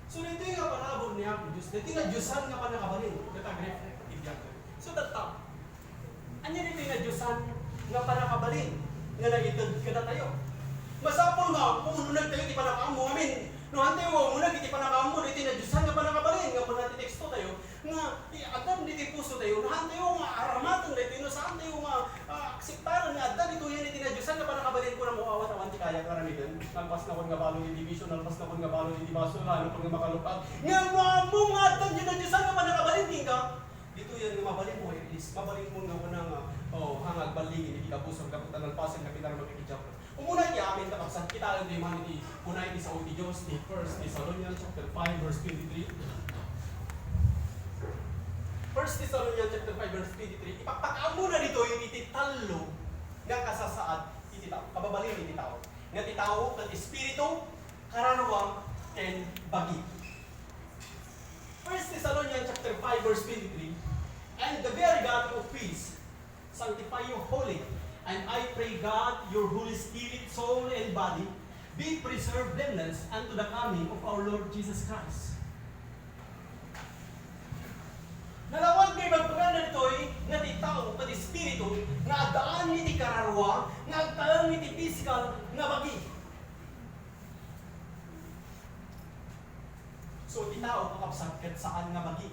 So, daytoy nga parabur ni Apo Dios, daytoy nga Diosan nga pannakabalin, ket agreflect iti biag. So, tatta, ania daytoy nga Diosan nga pannakabalin nga naited kadatayo? Masapul nga umuneg tayo ti pannakaammo. Amin. No, hantayo nga umuneg iti pannakaammo, daytoy nga Diosan nga pannakabalin nga kuna ti teksto tayo, nga iaddan ditoy puso tayo, no, hantayo nga aramaten daytoy, no, saantayo nga, ah, akseptaren nga adda ditoy iti nga Diosan nga pannakabalin, kunam, awan, awan ti kayak nga aramiden. Nalpas nakon nga balud iti bisio, nalpas nakon nga balud iti basol, ano pa nga makalupag. Ngem no ammo nga adda ditoy nga Diosan nga pannakabalin kenka, ditoy nga mabalinmo, at least, mabalinmo nga kuna nga, oh, nga agballigi iti kabusor, gapu ta nalpasen nga pinarmak iti Diablo. Umuna iti amin, kakabsat, kitaentoy man iti kuna iti sao ti Dios, ti First Thessalonians chapter five, verse twenty-three. First Thessalonians chapter five, verse twenty-three. Ipakpakaammona ditoy iti tallo nga kasasaad iti tao, kababalin iti tao. Nga ti tao ket espiritu, kararua, ken bagi. First Thessalonians chapter five, verse twenty-three, "And the very God of peace sanctify you wholly. And I pray God, your Holy Spirit, soul, and body be preserved blameless unto the coming of our Lord Jesus Christ." Nalawag nga ibagbagan daytoy nga ti tao ket espiritu nga addaan iti kararua nga agtaeng iti pisikal nga bagi. So, ti tao, kakabsat, ket saan nga bagi.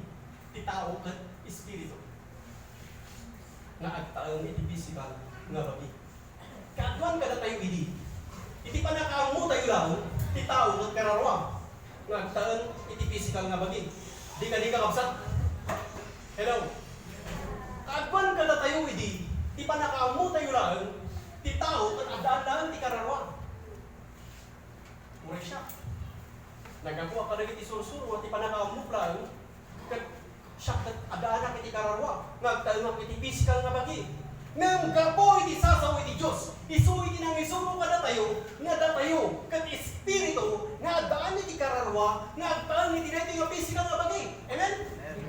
Ti tao ket espiritu nga agtaeng iti pisikal nga bagi. Kaaduan kadatayo idi. Iti pannakaammo tayo laeng, ti tao ket kararua nga agtaeng iti pisikal nga bagi. Di kadi, kakabsat? Hello? Kaaduan kadatayo idi, ti pannakaammo tayo laeng, ti tao ket addaan laeng ti kararua. Uray siak, naggapuak kadagiti sursuro ti pannakaammok laeng, ket siak ket addaanak iti kararua nga agtaengak iti pisikal nga bagi. Ngem gapu iti sasao iti Dios, isu iti nangisuro kadatayo nga datayo ket espiritu nga addaan iti kararua nga agtaeng iti daytoy nga pisikal nga bagi. Amen?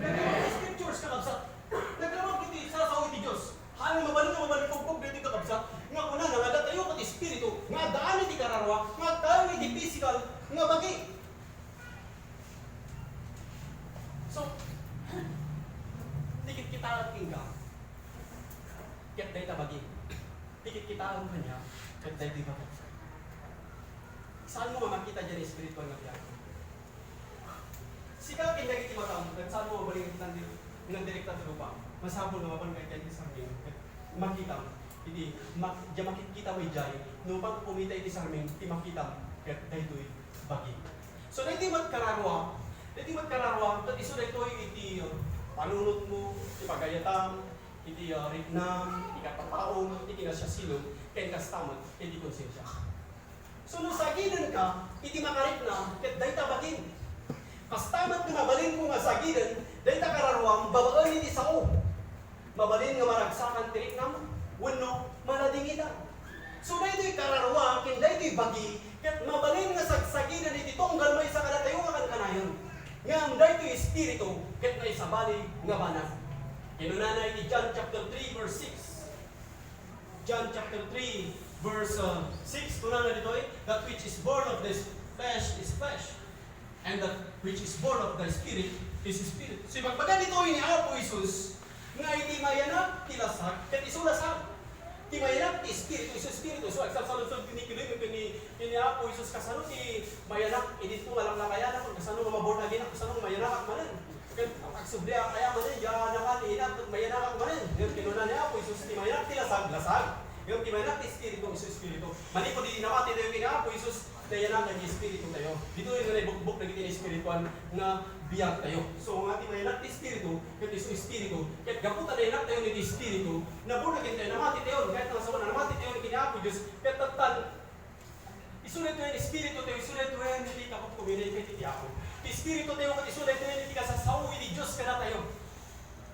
Amen. Scriptures, kakabsat. Naglalag iti sasao iti Dios. Haan nga mabalin nga mabalin pugpog daytoy, kakabsat, nga kunana nga datayo ket espiritu nga addaan iti kararua nga agtaeng iti pisikal nga bagi. So, ti kitkitaem kenka, ket dayta bagi. Ti kitkitaem kaniak, ket daytoy bagi. Saan mo nga makita diay espirituan nga biag? Sika ken dagiti mataem, ket saan mo mabalin nga direkta ti lupam? Masapul nga mapan ka idiay ti sarming, ket makitam iti, ma-, diay makitkita mo idiay, nupay kumita iti sarming, ti makitam, ket daytoy bagi. So, daytoy met kararua, daytoy met kararua, ket isu daytoy iti, uh, panunotmo, iti pagayatam, iti, uh, riknam, iti katataom, iti kinasiasinom, ken kasta met iti konsensia. So, no sagidenka iti makariknam, ket dayta bagim. Kasta met nga mabalinmo nga sagiden dayta kararuam babaen iti sao. Mabalin nga maragsakan ti riknam wenno maladingitan. So, daytoy kararua ken daytoy bagi ket mabalin nga sagsagiden iti tunggal maysa kadatayo nga kankanayon. Ngem daytoy espiritu ket naisabali nga banag. Kinunana iti John chapter three, verse six. John chapter three, verse, uh, six, kunana ditoy, "That which is born of the flesh is flesh, and that which is born of the Spirit is spirit." So, ibagbaga ditoy ni Apo Jesus nga iti mayanak ti lasag, ket isu lasag. Ti mayanak ti Espiritu, isu Espiritu. So, agsalsaludsod ni Nicodemus ken ni, ken ni Apo Jesus, "Kasano ti mayanak? Idinto nga laklakayanak, kasano nga ma-born again, kasano nga mayanakak manen?" Ket agsubli a kaya manen, diay nakan ti inak, ket mayanakak manen. Ngem kinuna ni Apo Jesus, "Ti mayanak ti lasag, lasag. Ngem ti mayanak ti Espiritu, isu Espiritu." Manipud idi namati tayo ken ni Apo Jesus, nayanakan ti Espiritu tayo. Ditoy nga naibukbok dagiti espirituan nga biag tayo. So, nga ti mayanak ti Espiritu, ket isu Espiritu. Ket gapu ta nayanak tayo iti Espiritu, na-born again tayo, namati tayo, ket nasawen a namati tayo ken ni Apo Jesus, ket tattan, isu daytoyen espiritu tayo, isu daytoyen iti kapupkupinen iti Apo. Ti espiritu tayo ket isu daytoyen iti kasasao iti Dios kadatayo.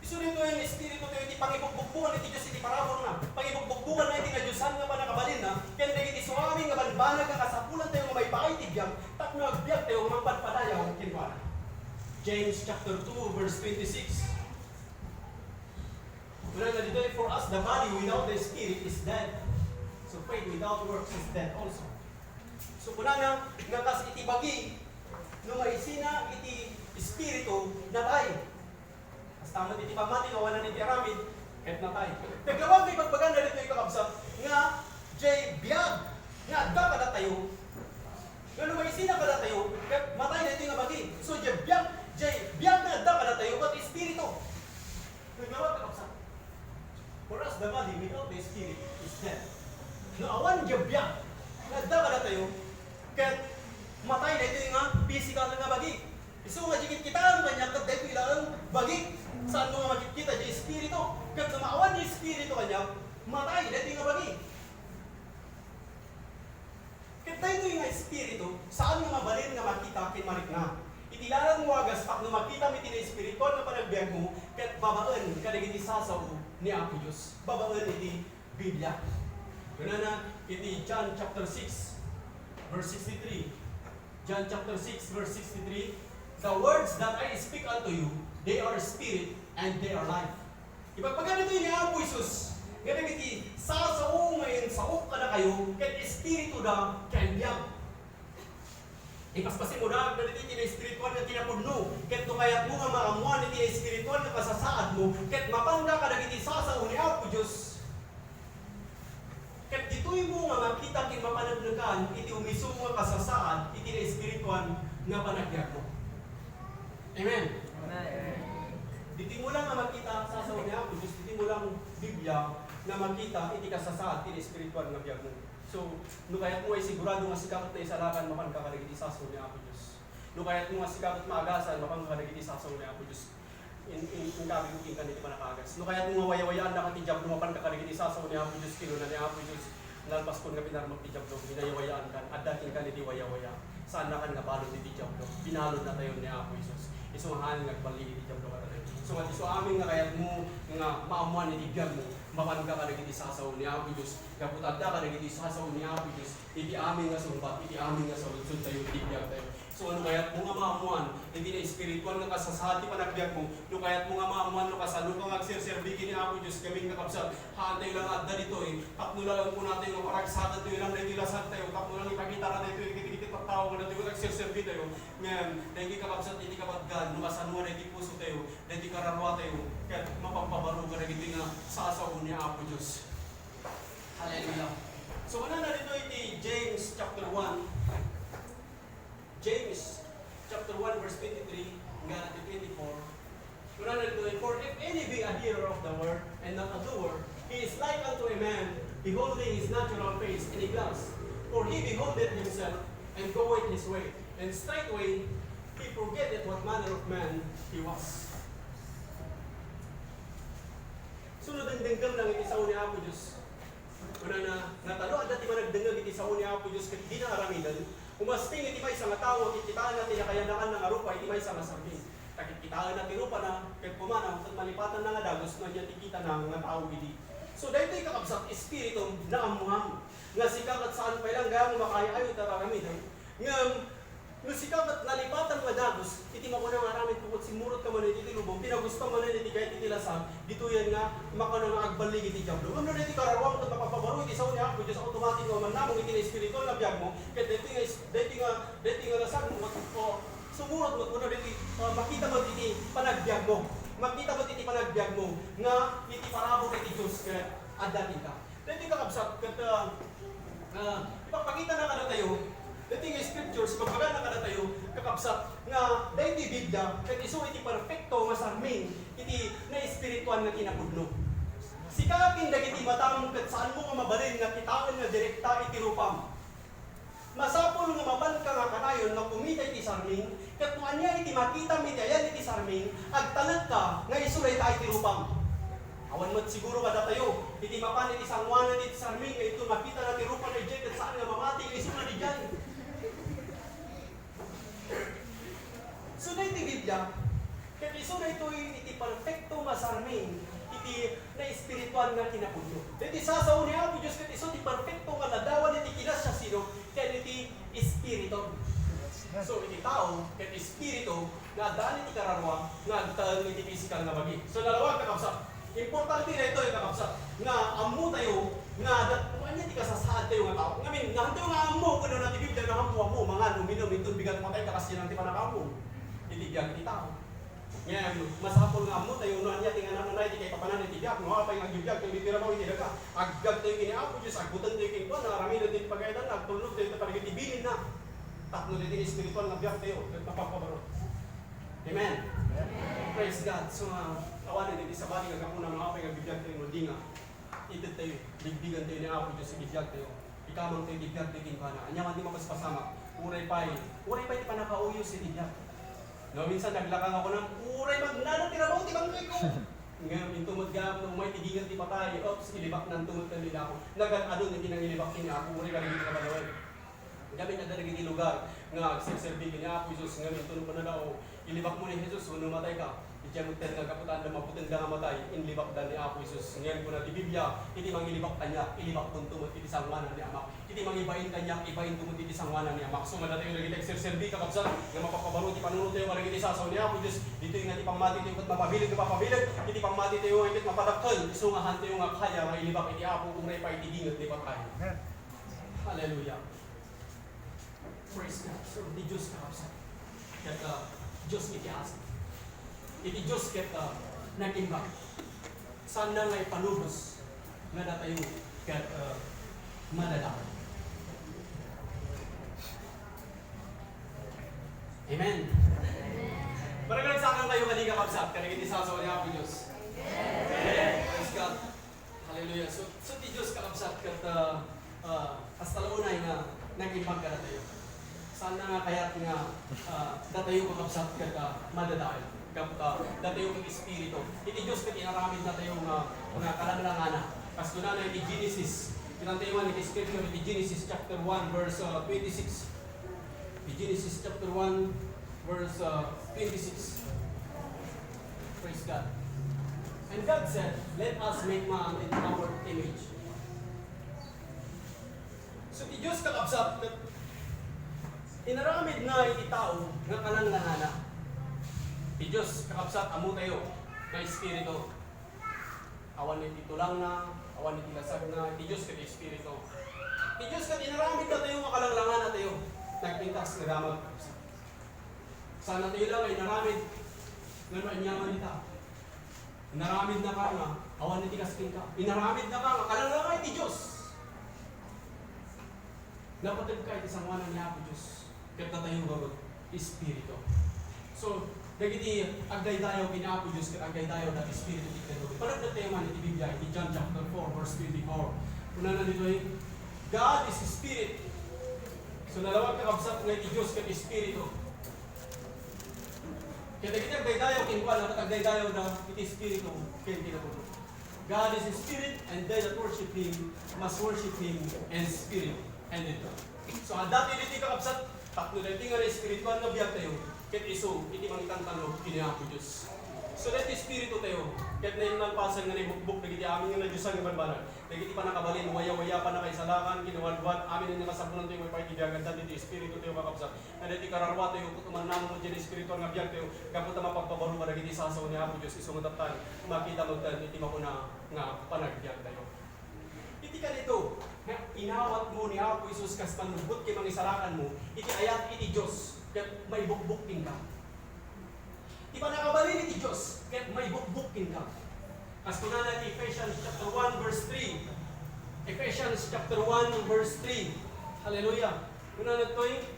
Isu daytoyen espiritu tayo iti pangibukbukbukan iti Dios iti paraburna. Pangibukbukbukanna iti nadiosan nga pannakabalinna, ken dagiti suamin nga banbanag nga kasapulan tayo nga maipaay ti biag, ta No agbiagtayo nga mangpadpadayaw kenkuana. James chapter two, verse twenty-six. Kunana ditoy, "For as the body without the spirit is dead, so faith without works is dead also." So, kunana nga kas iti bagi, no maisina iti espiritu, natay. Kasta met iti pammati nga awanan iti aramid, ket natay. Nagawag nga ibagbagana ditoy, kakabsat, nga diay biag nga adda kadatayo, nga no maisina kadatayo, ket matay daytoy nga bagi. So, diay biag, diay biag nga adda kadatayo, ket espiritu. Nagawag, kakabsat. For as the body without the spirit is dead. No awan diay biag nga adda kadatayo, ket matay daytoy nga physical nga bagi. Isu nga di kitkitaem kaniak ket daytoy laeng bagi. Saanmo nga makitkita diay espiritu. Ket no awan diay espiritu kaniak, matay daytoy nga bagi. Ket daytoy nga espiritu, saan nga mabalin nga makita ken marikna. Iti laeng wagas tapno makitam iti naespirituan nga panagbiagmo, ket babaen kadagiti sasao ni Apo Dios. Babaen iti Biblia. Kunana iti John chapter six, verse sixty-three. John chapter six, verse sixty-three, "The words that I speak unto you, they are spirit and they are life." Ibagbaga ditoy ni Apo Jesus nga dagiti sasao nga insaok kadakayo, ket espirituda ken biag. Ipaspasimmo da kadagiti kinaespirituan nga kinapudno, ket no kayatmo nga maammuan iti espirituan nga kasasaadmo, ket mapanka kadagiti sasao ni Apo Dios. Ket ditoymo nga makita ken mapaneknekan iti umisu nga kasasaad iti naespirituan nga panagbiagmo. Amen. Amen. Ditoymo lang nga makita, sasao ni Apo Dios, ditoymo lang Biblia nga makita iti kasasaad ti naespirituan nga biagmo. So, no kayatmo nga isigurado nga sika ket naisalakan, mapanka kadagiti sasao ni Apo Dios. No kayatmo nga sika ket maagasan, mapanka kadagiti sasao ni Apo Dios. In, in, inkabi ko kenka iti panakagas. No kayatmo nga wayawayaannaka ti Diablo, mapanka kadagiti sasao ni Apo Dios, kinuna ni Apo Dios. Nalpaskon nga pinarmek ti Diablo, winayawayaankan, adda kenka iti wayawaya. Saannakan nga balud iti Diablo. Binaludnatayon ni Apo Jesus. Isu nga amin nga agballig iti Diablo kadatayo. So, nga isu amin nga kayatmo nga maammuan iti biagmo, mapanka kadagiti sasao ni Apo Dios. Gapu ta adda kadagiti sasao ni Apo Dios iti amin nga sungbat, iti amin nga saludsodtayo, iti biagtayo. So, no kayatmo nga maammuan iti naespirituan nga kasasaad ti panagbiagmo, no kayatmo nga maammuan no kasanoka nga agserserbi ken ni Apo Dios, ngamin, kakabsat, haantayo la nga adda ditoy, tapno la kunatayo nga paragsakentayo lang daytoy lasagtayo, tapno lang ipakitanatayo iti, iti, iti tattao nga daytoy agserserbitayo. Ngem, daytoy, kakabsat, iti kabatgan, no kasano nga daytoy pusotayo, daytoy kararuatayo, ket mapampabaro kadagitoy nga sasao ni Apo Dios. Hallelujah. So, kunana ditoy iti James chapter one. James chapter one, verse twenty-three, hanggang to twenty-four. Kunana ditoy, "For if any be a hearer of the word, and not a doer, he is like unto a man beholding his natural face in a glass. For he beholdeth himself, and goeth his way, and straightway he forgetteth what manner of man he was." So, no dengdengngem lang iti sao ni Apo Dios. Kunana, nga ta no adda ti managdengngeg iti sao ni Apo Dios ket dina aramiden, umasting iti maysa nga tao a kitkitaenna ti nakayan-ayanna nga rupa iti maysa nga sarming. Ta kitkitaenna ti rupana, ket kumana, ket malipatanna nga dagus no ania ti kitana nga tao idi. So, daytoy, kakabsat, espiritum, naammuam nga sika ket saan pay lang gayam nga makaay-ayo ti ar-aramidem. Ngem, no sika ket nalipatan nga dagus iti makuna nga aramidmo ket simmurot ka manen iti lubong, pinagusto manen iti gayat iti lasag, ditoyen nga makuna nga agballig iti Diablo. Ngem no daytoy kararuam ket mapapabaro iti sao ni Apo Dios, automatic nga umannamong iti espiritual nga biagmo, ket daytoy nga is-, daytoy nga, daytoy nga lasagmo ket, o, sumurot met, kuna daytoy, ah, makita met iti panagbiagmo. Makita met iti panagbiagmo nga iti parabur iti Dios ket adda kenka. Daytoy, kakabsat, ket, ah, ah, ipakpakitana kadatayo, daytoy nga scriptures, ibagbagana kadatayo, kakabsat, nga daytoy Biblia, ket isu iti perfecto nga sarming iti naespirituan nga kinapudno. Sika ken dagiti matam, ket saanmo nga mabalin nga kitaen nga direkta iti rupam. Masapul nga mapanka nga kanayon nga kumita iti sarming, ket no ania iti makitam iti ayan iti sarming, agtalekka nga isu dayta iti rupam. Awan met siguro kadatayo iti mapan iti sangoanan iti sarming nga inton makitana ti rupa daydiay ket saan nga mamati nga isuna daydiay. So, daytoy Biblia, ket isu daytoy iti perfecto nga sarming iti naespirituan nga kinapudno. Daytoy sasao ni Apo Dios ket isu ti perfecto nga ladawan iti kinasiasino ken iti espiritu. So, iti tao ket espiritu nga addaan iti kararua nga agtaeng iti pisikal nga bagi. So, nalawag, kakabsat. Importante daytoy, kakabsat, nga ammotayo nga dat-, no ania ti kasasaadtayo nga tao. Ngamin, nahantayo nga ammo, kunana ti Biblia, nga ammo, ammo, mangan, uminum, inton bigat matay, kasian ti pannakaammo iti biag iti tao. Ngem, masapul nga ammotayo no ania ti ngananna iti kaipapanan iti biag, no apay nga agbibiagtayo iti rabaw iti daga. Agbiagtayo ken ni Apo Dios, agbutengtayo kenkuana, aramiden ti pagayatan, agtulnogtayo iti panagitibilinna. Tapno daytoy espiritual nga biagtayo, ket mapagpabaro. Amen. Praise God. So, ah, awanen iti sabali nga gapuna no apay nga agbibiagtayo no di nga itedtayo, bigbigantayo ni Apo Dios iti biagtayo. Ikamangtayo iti biagtayo kenkuana. Ania man ti mapaspasamak, uray pay, uray pay ti pannakauyos iti biag. No, minsan naglaka nga kunam, uray magnano ti rabaw ti bangkayko. Ngem inton met gayam no umay ti ginget ti patay, oops, ilibaknanto met ken ni Apo. Nagan-adon iti nangilibak ken ni Apo, uray kadagiti kabalawen. Kami kadagiti lugar nga agserserbi ken ni Apo Jesus, ngem inton kunada, "O, ilibakmo ni Jesus wenno matayka." Idiay met nga gapu ta adda mabutengda nga matay, inlibakda ni Apo Jesus. Ngem kuna ti Biblia, iti mangilibak kaniak, ilibakkonto met iti sangoanan ni Amak. Iti mangibain kaniak, ibainto met iti sangoanan ni Amak. So, madatayo dagiti agserserbi, kakabsat, nga mapapabaro ti panunottayo kadagiti sasao ni Apo Dios. Ditoy nga ti pammatitayo ket mapabileg nga mapabileg. Iti pammatitayo nga ket mapadakkel. Isu nga hantayo nga kaya nga ilibak iti Apo, uray pay iti ginget ti patay. Amen. Hallelujah. Praise God. So, ti Dios, kakabsat, ket, ah, Dios iti asat. Iti Dios ket, ah, nagimbag. Saanna nga ipalubos nga datayo ket, ah, madadael. Amen. Maragsakan kayo kadi, kakabsat, kadagiti sasao ni Apo Dios. Amen. Praise God. Hallelujah. So, so ti Dios, kakabsat, ket, ah, ah, kasta la unay nga nagimbag kadatayo. Saanna nga kayat nga, ah, datayo, kakabsat, ket, ah, madadael. Gapu ta datayo ket espiritu. Iti Dios ket inaramidnatayo nga, nga kalanglangana. Kas kunana iti Genesis. Kitantayo man iti scripture iti Genesis chapter one, verse, ah, twenty-six. Iti Genesis chapter one, verse, uh, twenty-six. Praise God. And God said, "Let us make man in our image." So, ti Dios, kakabsat, ket inaramidna iti tao nga kalanglangana. Ti Dios, kakabsat, ammotayo nga espiritu. Awan iti tulangna, awan iti lasagna, ti Dios ket espiritu. Ti Dios ket inaramidnatayo nga kalanglanganatayo. Nagpintas nga damag. Saannatayo la nga inaramid nga no aniaman ita. Inaramidnaka nga awan iti kas kenka. Inaramidnaka nga kalanglangan ti Dios. Napateg ka iti sangoanan ni Apo Dios, ket datayo ngarud, espiritu. So, dagiti agdaydayaw ken Apo Dios ket agdaydayaw da espiritu ti Dios. Panagdatayo man iti Biblia, iti John chapter four, verse twenty-four. Kunana ditoy, "God is spirit." So, nalawag, kakabsat, nga iti Dios ket espiritu. Ket dagiti agdaydayaw kenkuana, ket agdaydayaw da iti espiritu ken kinapulo. God is a spirit, and they that worship Him must worship Him in spirit and in truth. So, adda ti ditoy, kakabsat, tapno daytoy nga espiritual nga biagtayo, ket isu iti mangitantanno ken ni Apo Dios. So, daytoy espiritu tayo, ket nalpasen nga naibukbok dagiti amin nga nadiosan nga banbanag, dagiti pannakabalin, waya-waya, pannakaisalakan, kinawadwad, amin nga masapulan tayo, maipaay ti biag, adda ditoy espiritu tayo, kakabsat. Nga daytoy kararua tayo, ket umannanong iti espiritual nga biag tayo, gapu ta mapagpabaro kadagiti sasao ni Apo Dios, isu nga dattan, makita met iti mapuna nga panagbiag tayo. Iti kanito, nga inawatmo ni Apo Jesus kas pannubbot ken mangisalakanmo, iti ayat iti Dios, ket maibukbok kenka. Ti pannakabalin iti Dios, ket maibukbok kenka. Kas kunana iti Ephesians chapter one, verse three. Ephesians chapter one, verse three. Hallelujah. Kunana ditoy,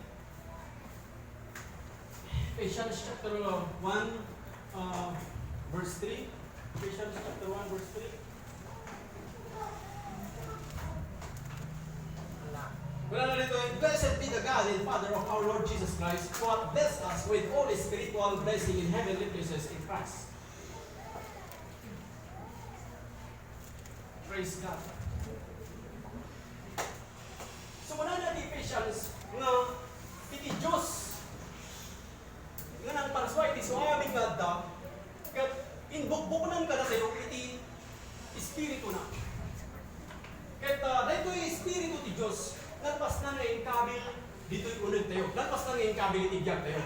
Ephesians chapter one, uh, verse three. Ephesians chapter one, verse three. Wala na dito, eh. "Blessed be the God and Father of our Lord Jesus Christ, who hath blessed us with all spiritual blessing in heavenly places in Christ." Praise God. So, kunana ti Ephesians nga iti Dios nga nagparsua iti suabi nga adda, ket inbukbuknan kadatayo iti Espirituna. Ket, ah, daytoy Espiritu ti Dios, nalpasna nga inkabil ditoy unegtayo. Nalpas na nga inkabil iti biagtayo.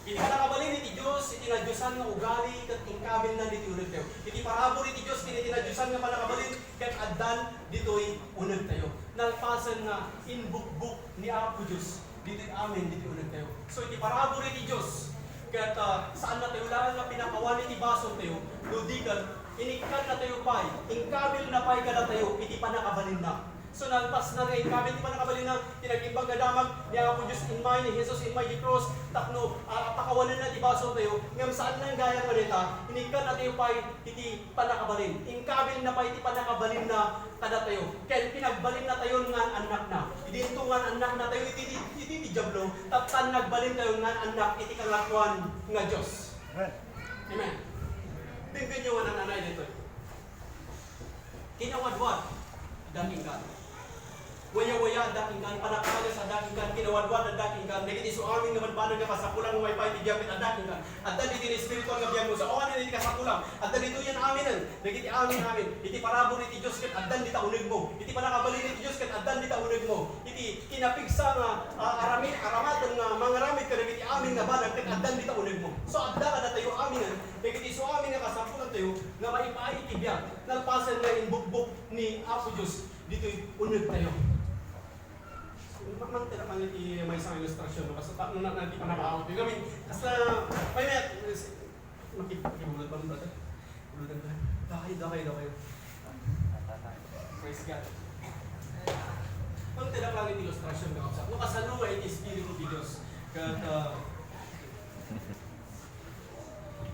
Iti pannakabalin iti Dios, iti nadiosan nga ugali, ket inkabilna ditoy unegtayo. Iti parabur iti Dios, ken iti nadiosan nga pannakabalin, ket addan ditoy unegtayo. Nalpasen nga inbukbok ni Apo Dios ditoy amin, ditoy unegtayo. So, iti parabur iti Dios, ket, ah, saannatayo laeng nga pinakawan iti basoltayo, no di ket inikkannatayo pay, inkabilna pay kadatayo iti pannakabalinna. So, nalpas na nga inkabil ti pannakabalinna, ti nag-imbag nga damag ni Apo Dios immay, ni Jesus immay di krus, tapno, ah, pakawanenna ti basoltayo, ngem saan nga gayam nga dayta, inikkannatayo pay iti pannakabalin. Inkabilna pay iti pannakabalinna kadatayo. Ken pinagbalinnatayon nga annakna. Idinto nga annaknatayo iti, iti, iti Diablo, tapno nagbalintayo nga annak iti Kangatoan nga Dios. Amen. Amen. Denggenyo nga nananay ditoy. Kinawadwad, adda kenka. Wayawaya, adda kenka. Panagkagas, adda kenka. Kinawadwad, adda kenka. Dagiti isu amin nga banbanag nga kasapulan nga maipaay iti biag ket adda kenka. Adda ditoy espirituan nga biagmo. So, awanen iti kasapulan. Adda ditoyen aminen. Dagiti amin, amin. Iti parabur iti Dios ket addan dita unegmo. Iti pannakabalin iti Dios ket addan dita unegmo. Iti kinapigsa nga, ah, arami-, aramaten nga mangaramid kadagiti amin nga banag ket addan dita unegmo. So, adda kadatayo aminen. Dagiti isu amin nga kasapulantayo nga maipaay iti biag. Nalpasen nga inbukbok ni Apo Dios ditoy unegtayo. Ma-, mangted a pangin iti maysa nga ilustrasyon, no? Basta ta-, no, na, na, di pa nabaon. Di kami, kasla, may met, makib-, makibulod pa, brother. Buludan ka. Dakay, dakay, dakay. Praise God. Mangted a pangin iti ilustrasyon, kakabsat. No, kasano nga iti Espiritu ti Dios? Ket, ah,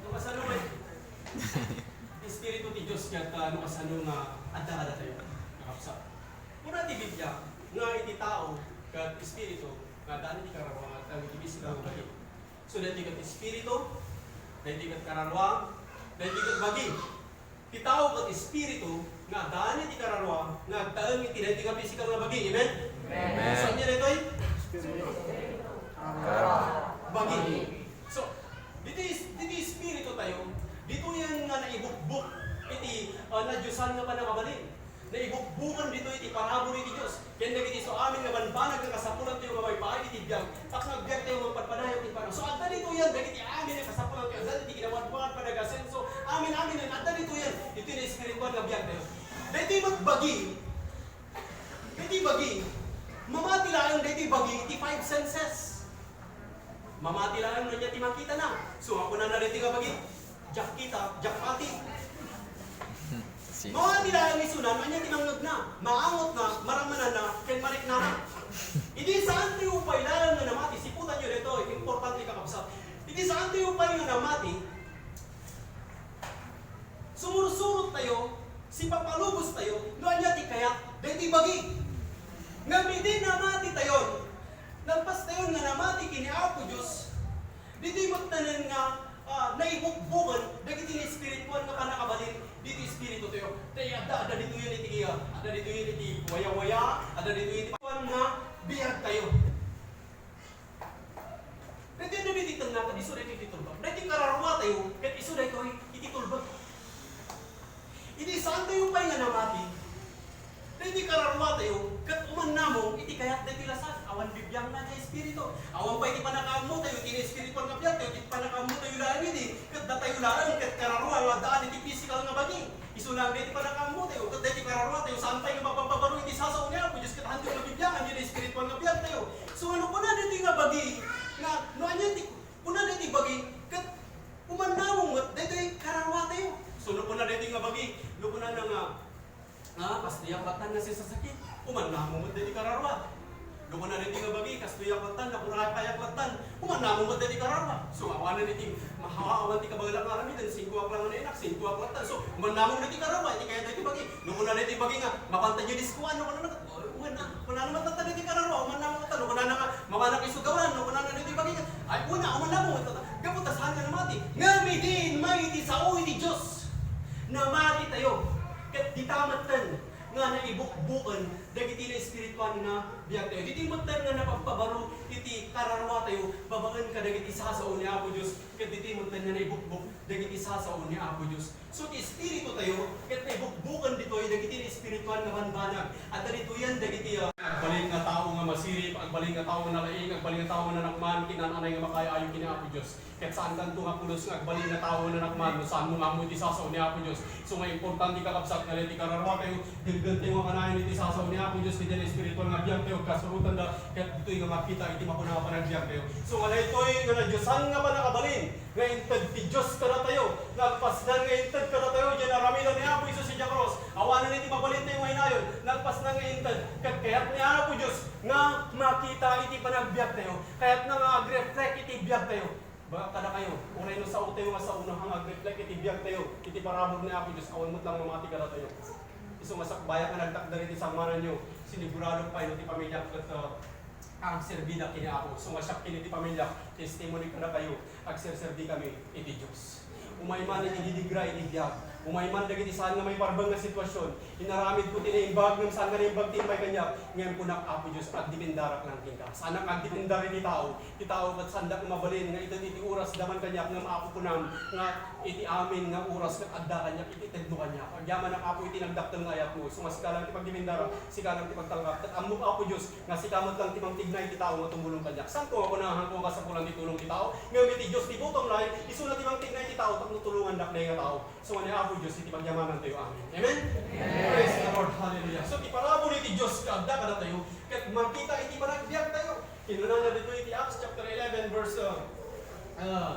no, kasano nga iti Espiritu ti Dios ket, ah, no kasano nga adda kadatayo, kakabsat? Kuna ti Biblia nga iti tao ket espiritu nga addaan iti kararua nga agtaeng iti physical nga bagi. So, daytoy ket espiritu, daytoy ket kararua, daytoy ket bagi. Ti tao ket espiritu nga addaan iti kararua nga agtaeng iti daytoy nga physical nga bagi. Amen? Amen. So, ania daytoy? Espiritu. Kararua. Bagi. So, ditoy, ditoy espiritu tayo, ditoyen nga naibukbok iti, ah, nadiosan nga pannakabalin. Naibukbukan ditoy iti parabur iti Dios. Ken dagiti isu amin nga banbanag nga kasapulantayo nga maipaay iti biag, tapno agbiagtayo mangpadpadayo iti panag-, so, adda ditoyen dagiti amin nga kasapulantayo, adda iti kinawadwad, panagasenso, amin-amin, adda ditoyen. Iti naespirituan nga biagtayo. Daytoy met bagi, Daytoy bagi, mamati laeng daytoy bagi iti five senses. Mamati laeng no ania ti makitana. So, kunana daytoy nga bagi, "Diak kita, diak mati." Mamati laeng isuna no ania ti mangngegna, maangotna, marammananna, ken mariknana. Idi saantayo pay laeng nga namati, siputanyo daytoy, importante, kakabsat. Idi saantayo pay nga namati, Sumursurot tayo, sipapalubos tayo, no ania ti kayat daytoy bagi. Ngem idi namati tayon, nalpas tayon nga namati ken ni Apo Dios, ditoy metten nga, ah, naibukboken dagiti naespirituan nga pannakabalin ditoy espiritu tayo. Tay adda, adda ditoyen iti, ah, adda ditoyen iti wayawaya, adda ditoyen iti nga biag tayo. Daytoy dagiti tengnga, ket isu daytoy iti tulbek. Daytoy kararua tayo, ket isu daytoy iti tulbek. Idi saantayo pay nga namati, daytoy kararua tayo, ket umannamong iti kayat daytoy lasag, awan bibiangna ti espiritu. Awan pay iti pannakaammo tayo, iti espirituan nga biag tayo, iti pannakaammo tayo laeng idi, ket datayo laeng, ket kararua nga addaan iti pisikal nga bagi. Isu laeng daytoy pannakaammo tayo, ket daytoy kararua tayo, saan pay nga mapapabaro iti sasao ni Apo Dios, ket haantayo mabibiangan iti espirituan nga biag tayo. So, no kuna daytoy nga bagi, nga, no ania ti, kuna daytoy bagi, ket umannamong met daytoy kararua tayo. So, no kuna daytoy nga bagi, no kunana nga, ah, kastoyak lattan nga sisasakit, umannamong met daytoy kararua. No kuna daytoy nga bagi, kastoyak lattan, nakurakayak lattan, umannamong met daytoy kararua. So, awanen iti mahawa, awan ti kabaelak nga aramiden, singkoak lang nga nainak, singkoak lattan. So, umannamong daytoy kararua, iti kayat daytoy bagi. No kuna daytoy bagi nga, mapantay diay diskoan, no kunana, umannamong, kunana met lattan daytoy kararua, umannamong lattan. No kunana nga, mawanak isu gawan, no kunana daytoy bagi nga, ay, una, umannamong met lattan. Gapu ta saan nga namati. Ngem idi immay iti sao iti Dios, namati tayo. Ket dita metten nga naibukboken dagiti naespirituan nga biagtayo. Ditoy metten nga napagpabaro iti kararua tayo babaen kadagiti sasao ni Apo Dios, ket ditoy metten nga naibukbok dagiti sasao ni Apo Dios. So, ti espiritu tayo, ket naibukboken ditoy dagiti espirituan nga banbanag. Adda ditoyen dagiti, ah, agbalin nga tao nga masirib, agbalin nga tao nga nalaing, agbalin nga tao nga nanakman, kinaan-anay nga makaayo-ayo ken ni Apo Dios. Ket saankanto nga pulos nga agbalin nga tao nga nanakman no saanmo nga ammo iti sasao ni Apo Dios. So nga importante, kakabsat, nga daytoy kararua tayo, denggen tayo nga kanayon iti sasao ni Apo Dios, iti espiritual nga biag tayo, kasurotanda, ket ditoy nga makita iti makuna nga panagbiag tayo. So nga daytoy nga nadiosan nga pannakabalin nga inted ti Dios kadatayo, nagpasnan nga inted kadatayo, diay naramidan ni Apo Jesus iti krus. Awanen iti mabalin tayo nga inayon, nagpasnan nga inted, ket kayat ni Apo Dios nga makita iti panagbiag tayo. Kayatna nga agreflect iti biag tayo. Bagak kadakayo, uray no sao tayo nga sao no nga agreflect iti biag tayo, iti parabur ni Apo Dios, awan met lang mamati kadatayo. Isu nga sakbayak nga nagtakder iti sangoananyo, siniguradok pay no ti pamiliak ket, ah, agserbida ken ni Apo. Isu nga siak ken iti pamiliak, testimony kadakayo, agserserbikami iti Dios. Umay man iti didigra iti biag, umay man dagiti saan nga maiparbeng nga sitwasyon, inaramidko ti naimbag ngem saan nga naimbag ti imbay kaniak, ngem kunak, Apo Dios, agdependarak lang kenka. Saanak agdependar iti tao. Ti tao ket saandak nga mabalin nga ited iti orasda man kaniak, ngem Apo, kunam nga iti amin nga oras ket adda kaniak iti tedno kaniak. Agyamanak, Apo, iti nagdakkel nga ayatmo. Isu nga sika lang ti pagdependarak, sika lang ti pagtalkak. Ket ammok, Apo Dios, nga sika met lang ti mangtignay ti tao nga tumulong kaniak. Saanko nga kuna nga kasapulan ti tulong ti tao, ngem iti Dios ti bottom line, isuna ti mangtignay ti tao tapno tulongandak dayta nga tao. So, ni Apo Dios iti pagyamanantayo. Amen. Amen? Amen. Praise the Lord. Hallelujah. So, ti parabur iti Dios nga adda kadatayo, ket makita iti panagbiagtayo. Kinunana ditoy iti Acts chapter eleven, verse, uh, uh,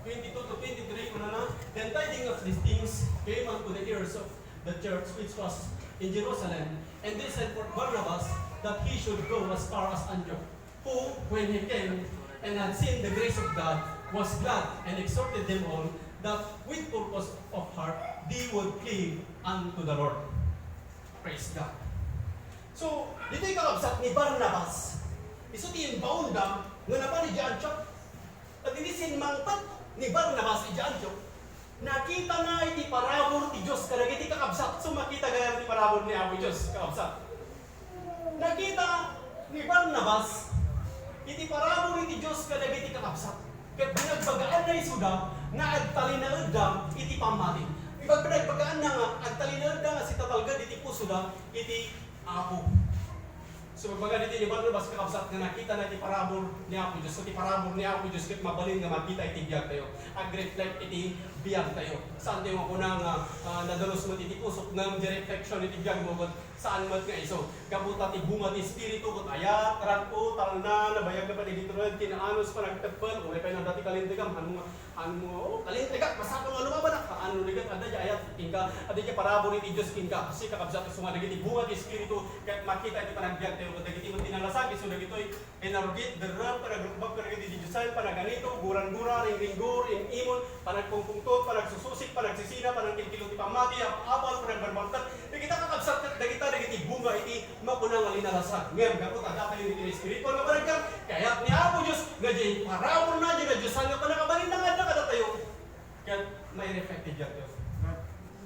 twenty-two to twenty-three, kunana, "Then tidings of these things came unto the ears of the church which was in Jerusalem, and they sent forth Barnabas that he should go as far as Antioch." Who, when he came and had seen the grace of God, was glad and exhorted them all that with fullness of heart they would cleave unto the Lord. Praise God. So, ditoy kakabsat ni Barnabas, isu ti imbaonda nga napan idiay Antioch. Ket idi simmangpet ni Barnabas idiay Antioch, nakitana iti parabur ti Dios kadagiti kakabsat. So, makita gayam ti parabur ni Apo Dios, kakabsat. Nakita ni Barnabas iti parabur iti Dios kadagiti kakabsat, ket binagbagaanna isuda nga agtalinaedda iti pammati. Binagbagaanna nga agtalinaedda nga sitatalged iti pusoda iti Apo. So, magbaga ditoy ni Barnabas, kakabsat, nga nakitana iti parabur ni Apo Dios. So, ti parabur ni Apo Dios ket mabalin nga makita iti biagtayo. Ag-reflect iti biagtayo. Saantayo nga kuna nga, ah, nadalos met iti pusok, ngem di reflection iti biagmo ket saan met nga isu. Gapu ta ti bunga ti Espiritu ket ayat, rakko, talna, nabayag nga panagitured, kinaanus, panagteppel, uray pay no adda ti kalintegam, ano nga, ano nga, "Oh, kalintegak, masapul nga lumabanak." Haan no di ket adda diay ayat kenka, adda diay parabur iti Dios kenka. Kasi, kakabsat, isu nga dagiti bunga ti Espiritu ket makita iti panagbiagtayo ket dagiti met ti nalasag, isu dagitoy inarugit, derrep, panagrukbab kadagiti didiosen, panaganito, gurangura, ringringgor, im-imon, panagpungpungtot, panagsususik, panagsisina, panangkilkilo ti pammati, apapal, panagbarbartek. Dagita, kakabsat, ket dagita dagiti bunga iti makuna nga linalasag. Ngem gapu ta adda tayo iti espiritual nga panagbiag, kayat ni Apo Dios nga diay paraburna, diay nadiosan nga pannakabalinna nga adda kadatayo. Ket ma-reflect ti biagtayo.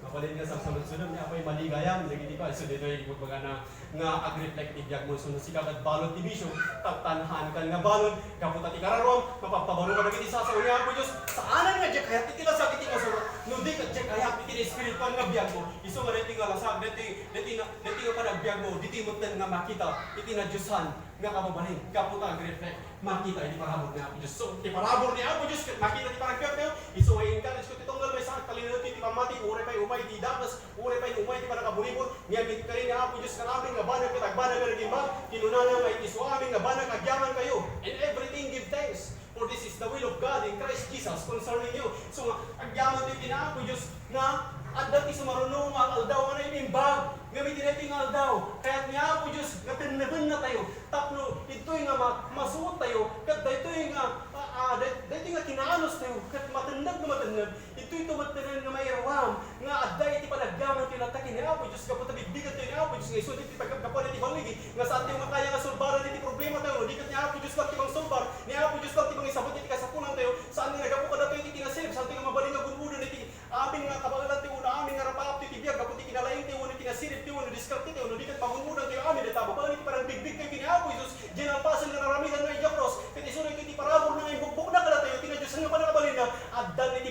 Mabalin nga sagsagutsudan ni Apoy, maligayam dagiti pa. So, ditoy ibagbagana nga ag-reflect ti biagmo. So, no sika ket balud ti bisio, tattanaankan nga balud, gapu ta ti kararuam, mapagpabaro kadagiti sasao ni Apo Dios. Saanen nga diak kayat iti lasag iti masura, no di ket diak kayat iti espirituan nga biagmo. Isu nga daytoy nga lasag, daytoy, daytoy nga, daytoy nga panagbiagmo, ditoy metten nga makita iti nadiosan nga kababalin, gapu ta ag-reflect, makita iti parabur ni Apo Dios. So, ti parabur ni Apo Dios ket makita ti panagbiagtayo. Isu nga i-encourage ko ti tunggal maysa, agtalinaedyo iti pammati, uray pay umay ti dakes, uray pay umay ti pannakaburibur, ngem iti kari ni Apo Dios nga amin nga banag ket agbanag nga nagimbag, kinunana nga iti isu amin nga banag agyamankayo. In everything give thanks, for this is the will of God in Christ Jesus concerning you. So nga, agyamantayo iti Apo Dios nga adda ti sumaruno nga aldaw nga naimbag. Ngem iti daytoy nga aldaw, kayat ni Apo Dios nga tennebenna tayo tapno ditoy nga ma-, masuot tayo, ket daytoy nga, ah, ah, day-, daytoy nga kinaanus tayo, ket matenneg nga matenneg, ditoy to met nga mairuam nga adda iti panagyaman tayo latta ken ni Apo Dios, gapu ta bigbigentayo ni Apo Dios nga isu ti pagkapkapan iti balligi, nga saan tayo makaya nga sulbaran iti problema tayo, no di ket ni Apo Dios lang ti mangsulbar, ni Apo Dios lang ti mangisabut iti kasapulan tayo, saan nga naggapu kadatayo iti kinasirib, saan tayo nga mabalin nga gun-oden iti amin nga kabaelan tayo, wenno amin nga rapaap tayo iti biag, gapu ti kinalaing tayo, wenno kinasirib tayo, wenno diskarte tayo, no di ket mangun-odan tayo amin, dayta babaen iti panangbigbig tayo ken ni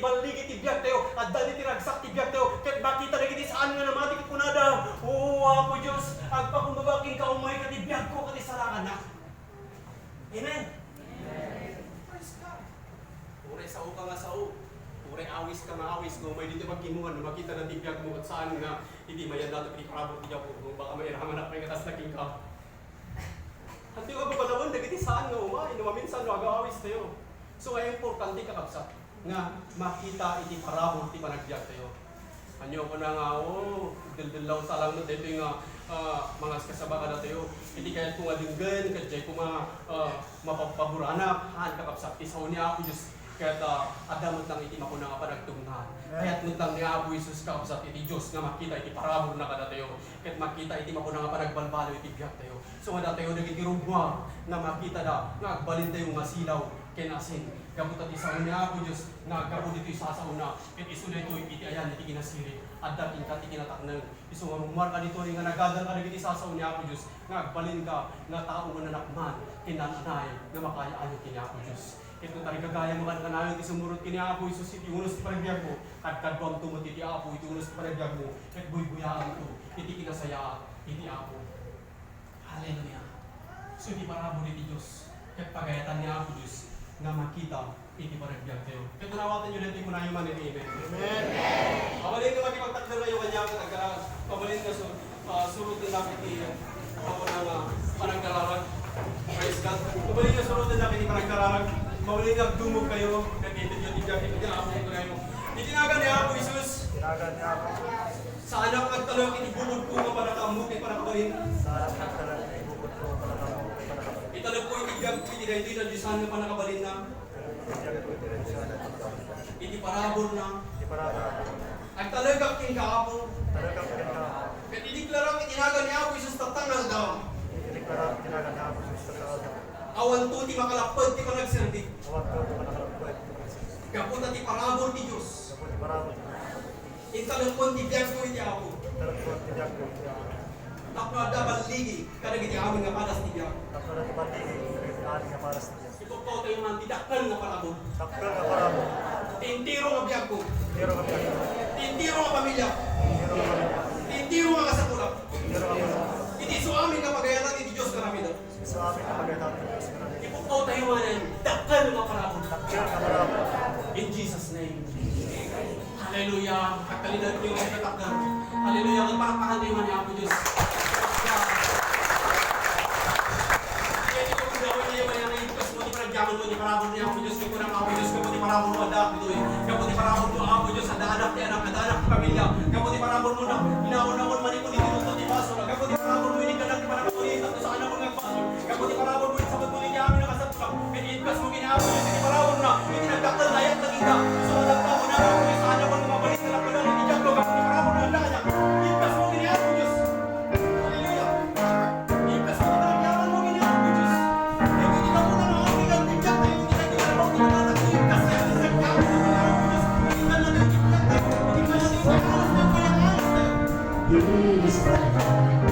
Balligi ti biagtayo, adda ditoy ragsak ti biagtayo, ket makita dagiti saan nga namati ket kunada, "O Apo Dios, agpakumbaba kenka, umayka ti biagko ket isarangannak." Amen. Praise God. Uray sao ka nga sao, uray awis ka nga awis, no, umay ditoy pagkimuan, no, makita na ti biagmo ket saan nga iti mayan nato iti parabur ti Apo, no, baka mairamanak pay nga tas naging ka. Ati nga babalawan dagiti saan nga umay, no, maminsan, no, agaawis tayo. So, ay importante, kakabsat, nga makita iti parabur ti panagbiagtayo. Ania, kuna nga, "O, deldellaw sa lang met daytoy nga, ah, mangaskasaba kadatayo. Iti kayatko nga denggen, ket diay koma, ah, mapapaburanak." Haan, kakabsat, ti sao ni Apo Dios. Ket, ah, adda met lang iti makuna nga panagtunggal. Amen. Kayat met lang ni Apo Jesus, kakabsat, iti Dios nga makita iti paraburna kadatayo. Ket makita iti makuna nga panagbalbaliw iti biagtayo. So, nga datayo dagiti rugma nga makitada nga agbalintayo nga silaw ken asin. Gapu ta ti sao ni Apo Dios nga aggapu ditoy sasaona, ket isu daytoy iti ayan iti kinasirib. Adda kenka ti kinatakneng. Isu nga rugmarka ditoy nga nagadal kadagiti sasao ni Apo Dios nga agbalinka nga tao nga nanakman ken naan-anay nga makaayo-ayo ken ni Apo Dios. Ket no tarigagayam nga kankanayon ti sumurot ken ni Apo Jesus iti unos ti panagbiagmo, kadkaduamto met iti Apo iti unos ti panagbiagmo, ket buybuyaanto iti kinasayaat iti Apo. Hallelujah. So, iti parabur iti Dios, ket pagayatan ni Apo Dios nga makita iti panagbiagtayo. Ket nawaten yo daytoy, kunayo man iti amen. Amen. Mabalin nga makipagtakder kayo kaniak, ket agka-, mabalin nga su-, ah, suroten dagiti, ah, nga panagkararag. Praise God. Mabalin nga suroten dagiti panagkararag. Mabalin nga agdumog kayo, ket iti Dios, iti Dios, iti Apo, iti Apo. Iti nagan ni Apo Jesus. Iti nagan ni Apo Jesus. Saanak nga agtalek iti bukodko nga panakaammo ken panakabalin. Saanak nga agtalek iti bukodko nga panakaammo ken panakabalin. Italekko iti biagko iti daytoy nadiosan nga panakabalinna. Italekko iti biagko iti nadiosan nga panakabalinna. Iti paraburna. Iti paraburna. Agtalekak kenka, Apo. Agtalekak kenka, Apo. Ket idiklarak iti nagan ni Apo Jesus tatta nga aldaw. Idiklarak iti nagan ni Apo Jesus tatta nga aldaw. Awanto ti makalapped ti panagserbi. Awanto ti makalapped ti panagserbi. Gapu ta ti parabur ti Dios. Gapu ti parabur ti Dios. Intalekkon ti biagko iti Apo. Intalekkon ti biagko iti Apo. Tapno adda balligi kadagiti amin nga padas ti biag. Tapno adda balligi kadagiti amin nga padas ti biag. Ipukpawtayo man ti dakkel nga parabur. Dakkel nga parabur. Ti entero nga biagko. Entero nga biagko. Ti entero nga pamilya. Entero nga pamilya. Ti entero nga kasapulan. Entero nga kasapulan. Iti isu amin nga pagayatan iti Dios nga aramiden. Sa amin nga pagayatan ti Dios nga aramiden. Ipukpawtayo manen, dakkel nga parabur. Dakkel nga parabur. In Jesus' name. Hallelujah. Agtalinaedyo nga pagkatakder. Hallelujah. Ket palakpakantayo man ni Apo Dios. Kaya iti pagdaway niya, mayan nga igkas mo ti panagyaman mo, ti parabur ni Apo Dios, ket kunam, Apo Dios, gapu ti parabur mo, adda ditoy. Gapu ti parabur mo, Apo Dios, adda anak ti anak, adda anak ti pamilya. Gapu ti parabur mo, na, inaon-aon manipud iti lukto ti basol. Gapu ti parabur mo, inikkanak ti panagpakita, tapno saan a nga agbasol. Gapu ti parabur mo, isabet mo iti amin a kasapulak. Ket iibkas mo ken ni Apo Dios iti paraburna, iti nagdakkel nga ayat dagita. Sumadak pa, una, Apo Dios, saan a nga mabalik nga nagpadang iti diablo. Gapu ti parabur mo, adda kaniak. Iibkas mo ken ni Apo Dios. Hallelujah. Iibkas mo iti panagyaman mo ken ni Apo Dios. Gapu ti kapunan nga agigan ti biag tayo, iti nagdakkel nga ayat dagita. Iibkas tayo iti nagdakkel nga Apo Dios. Iibkas tayo iti biag tayo, iibkas tayo iti alas tayo, iti alas tayo.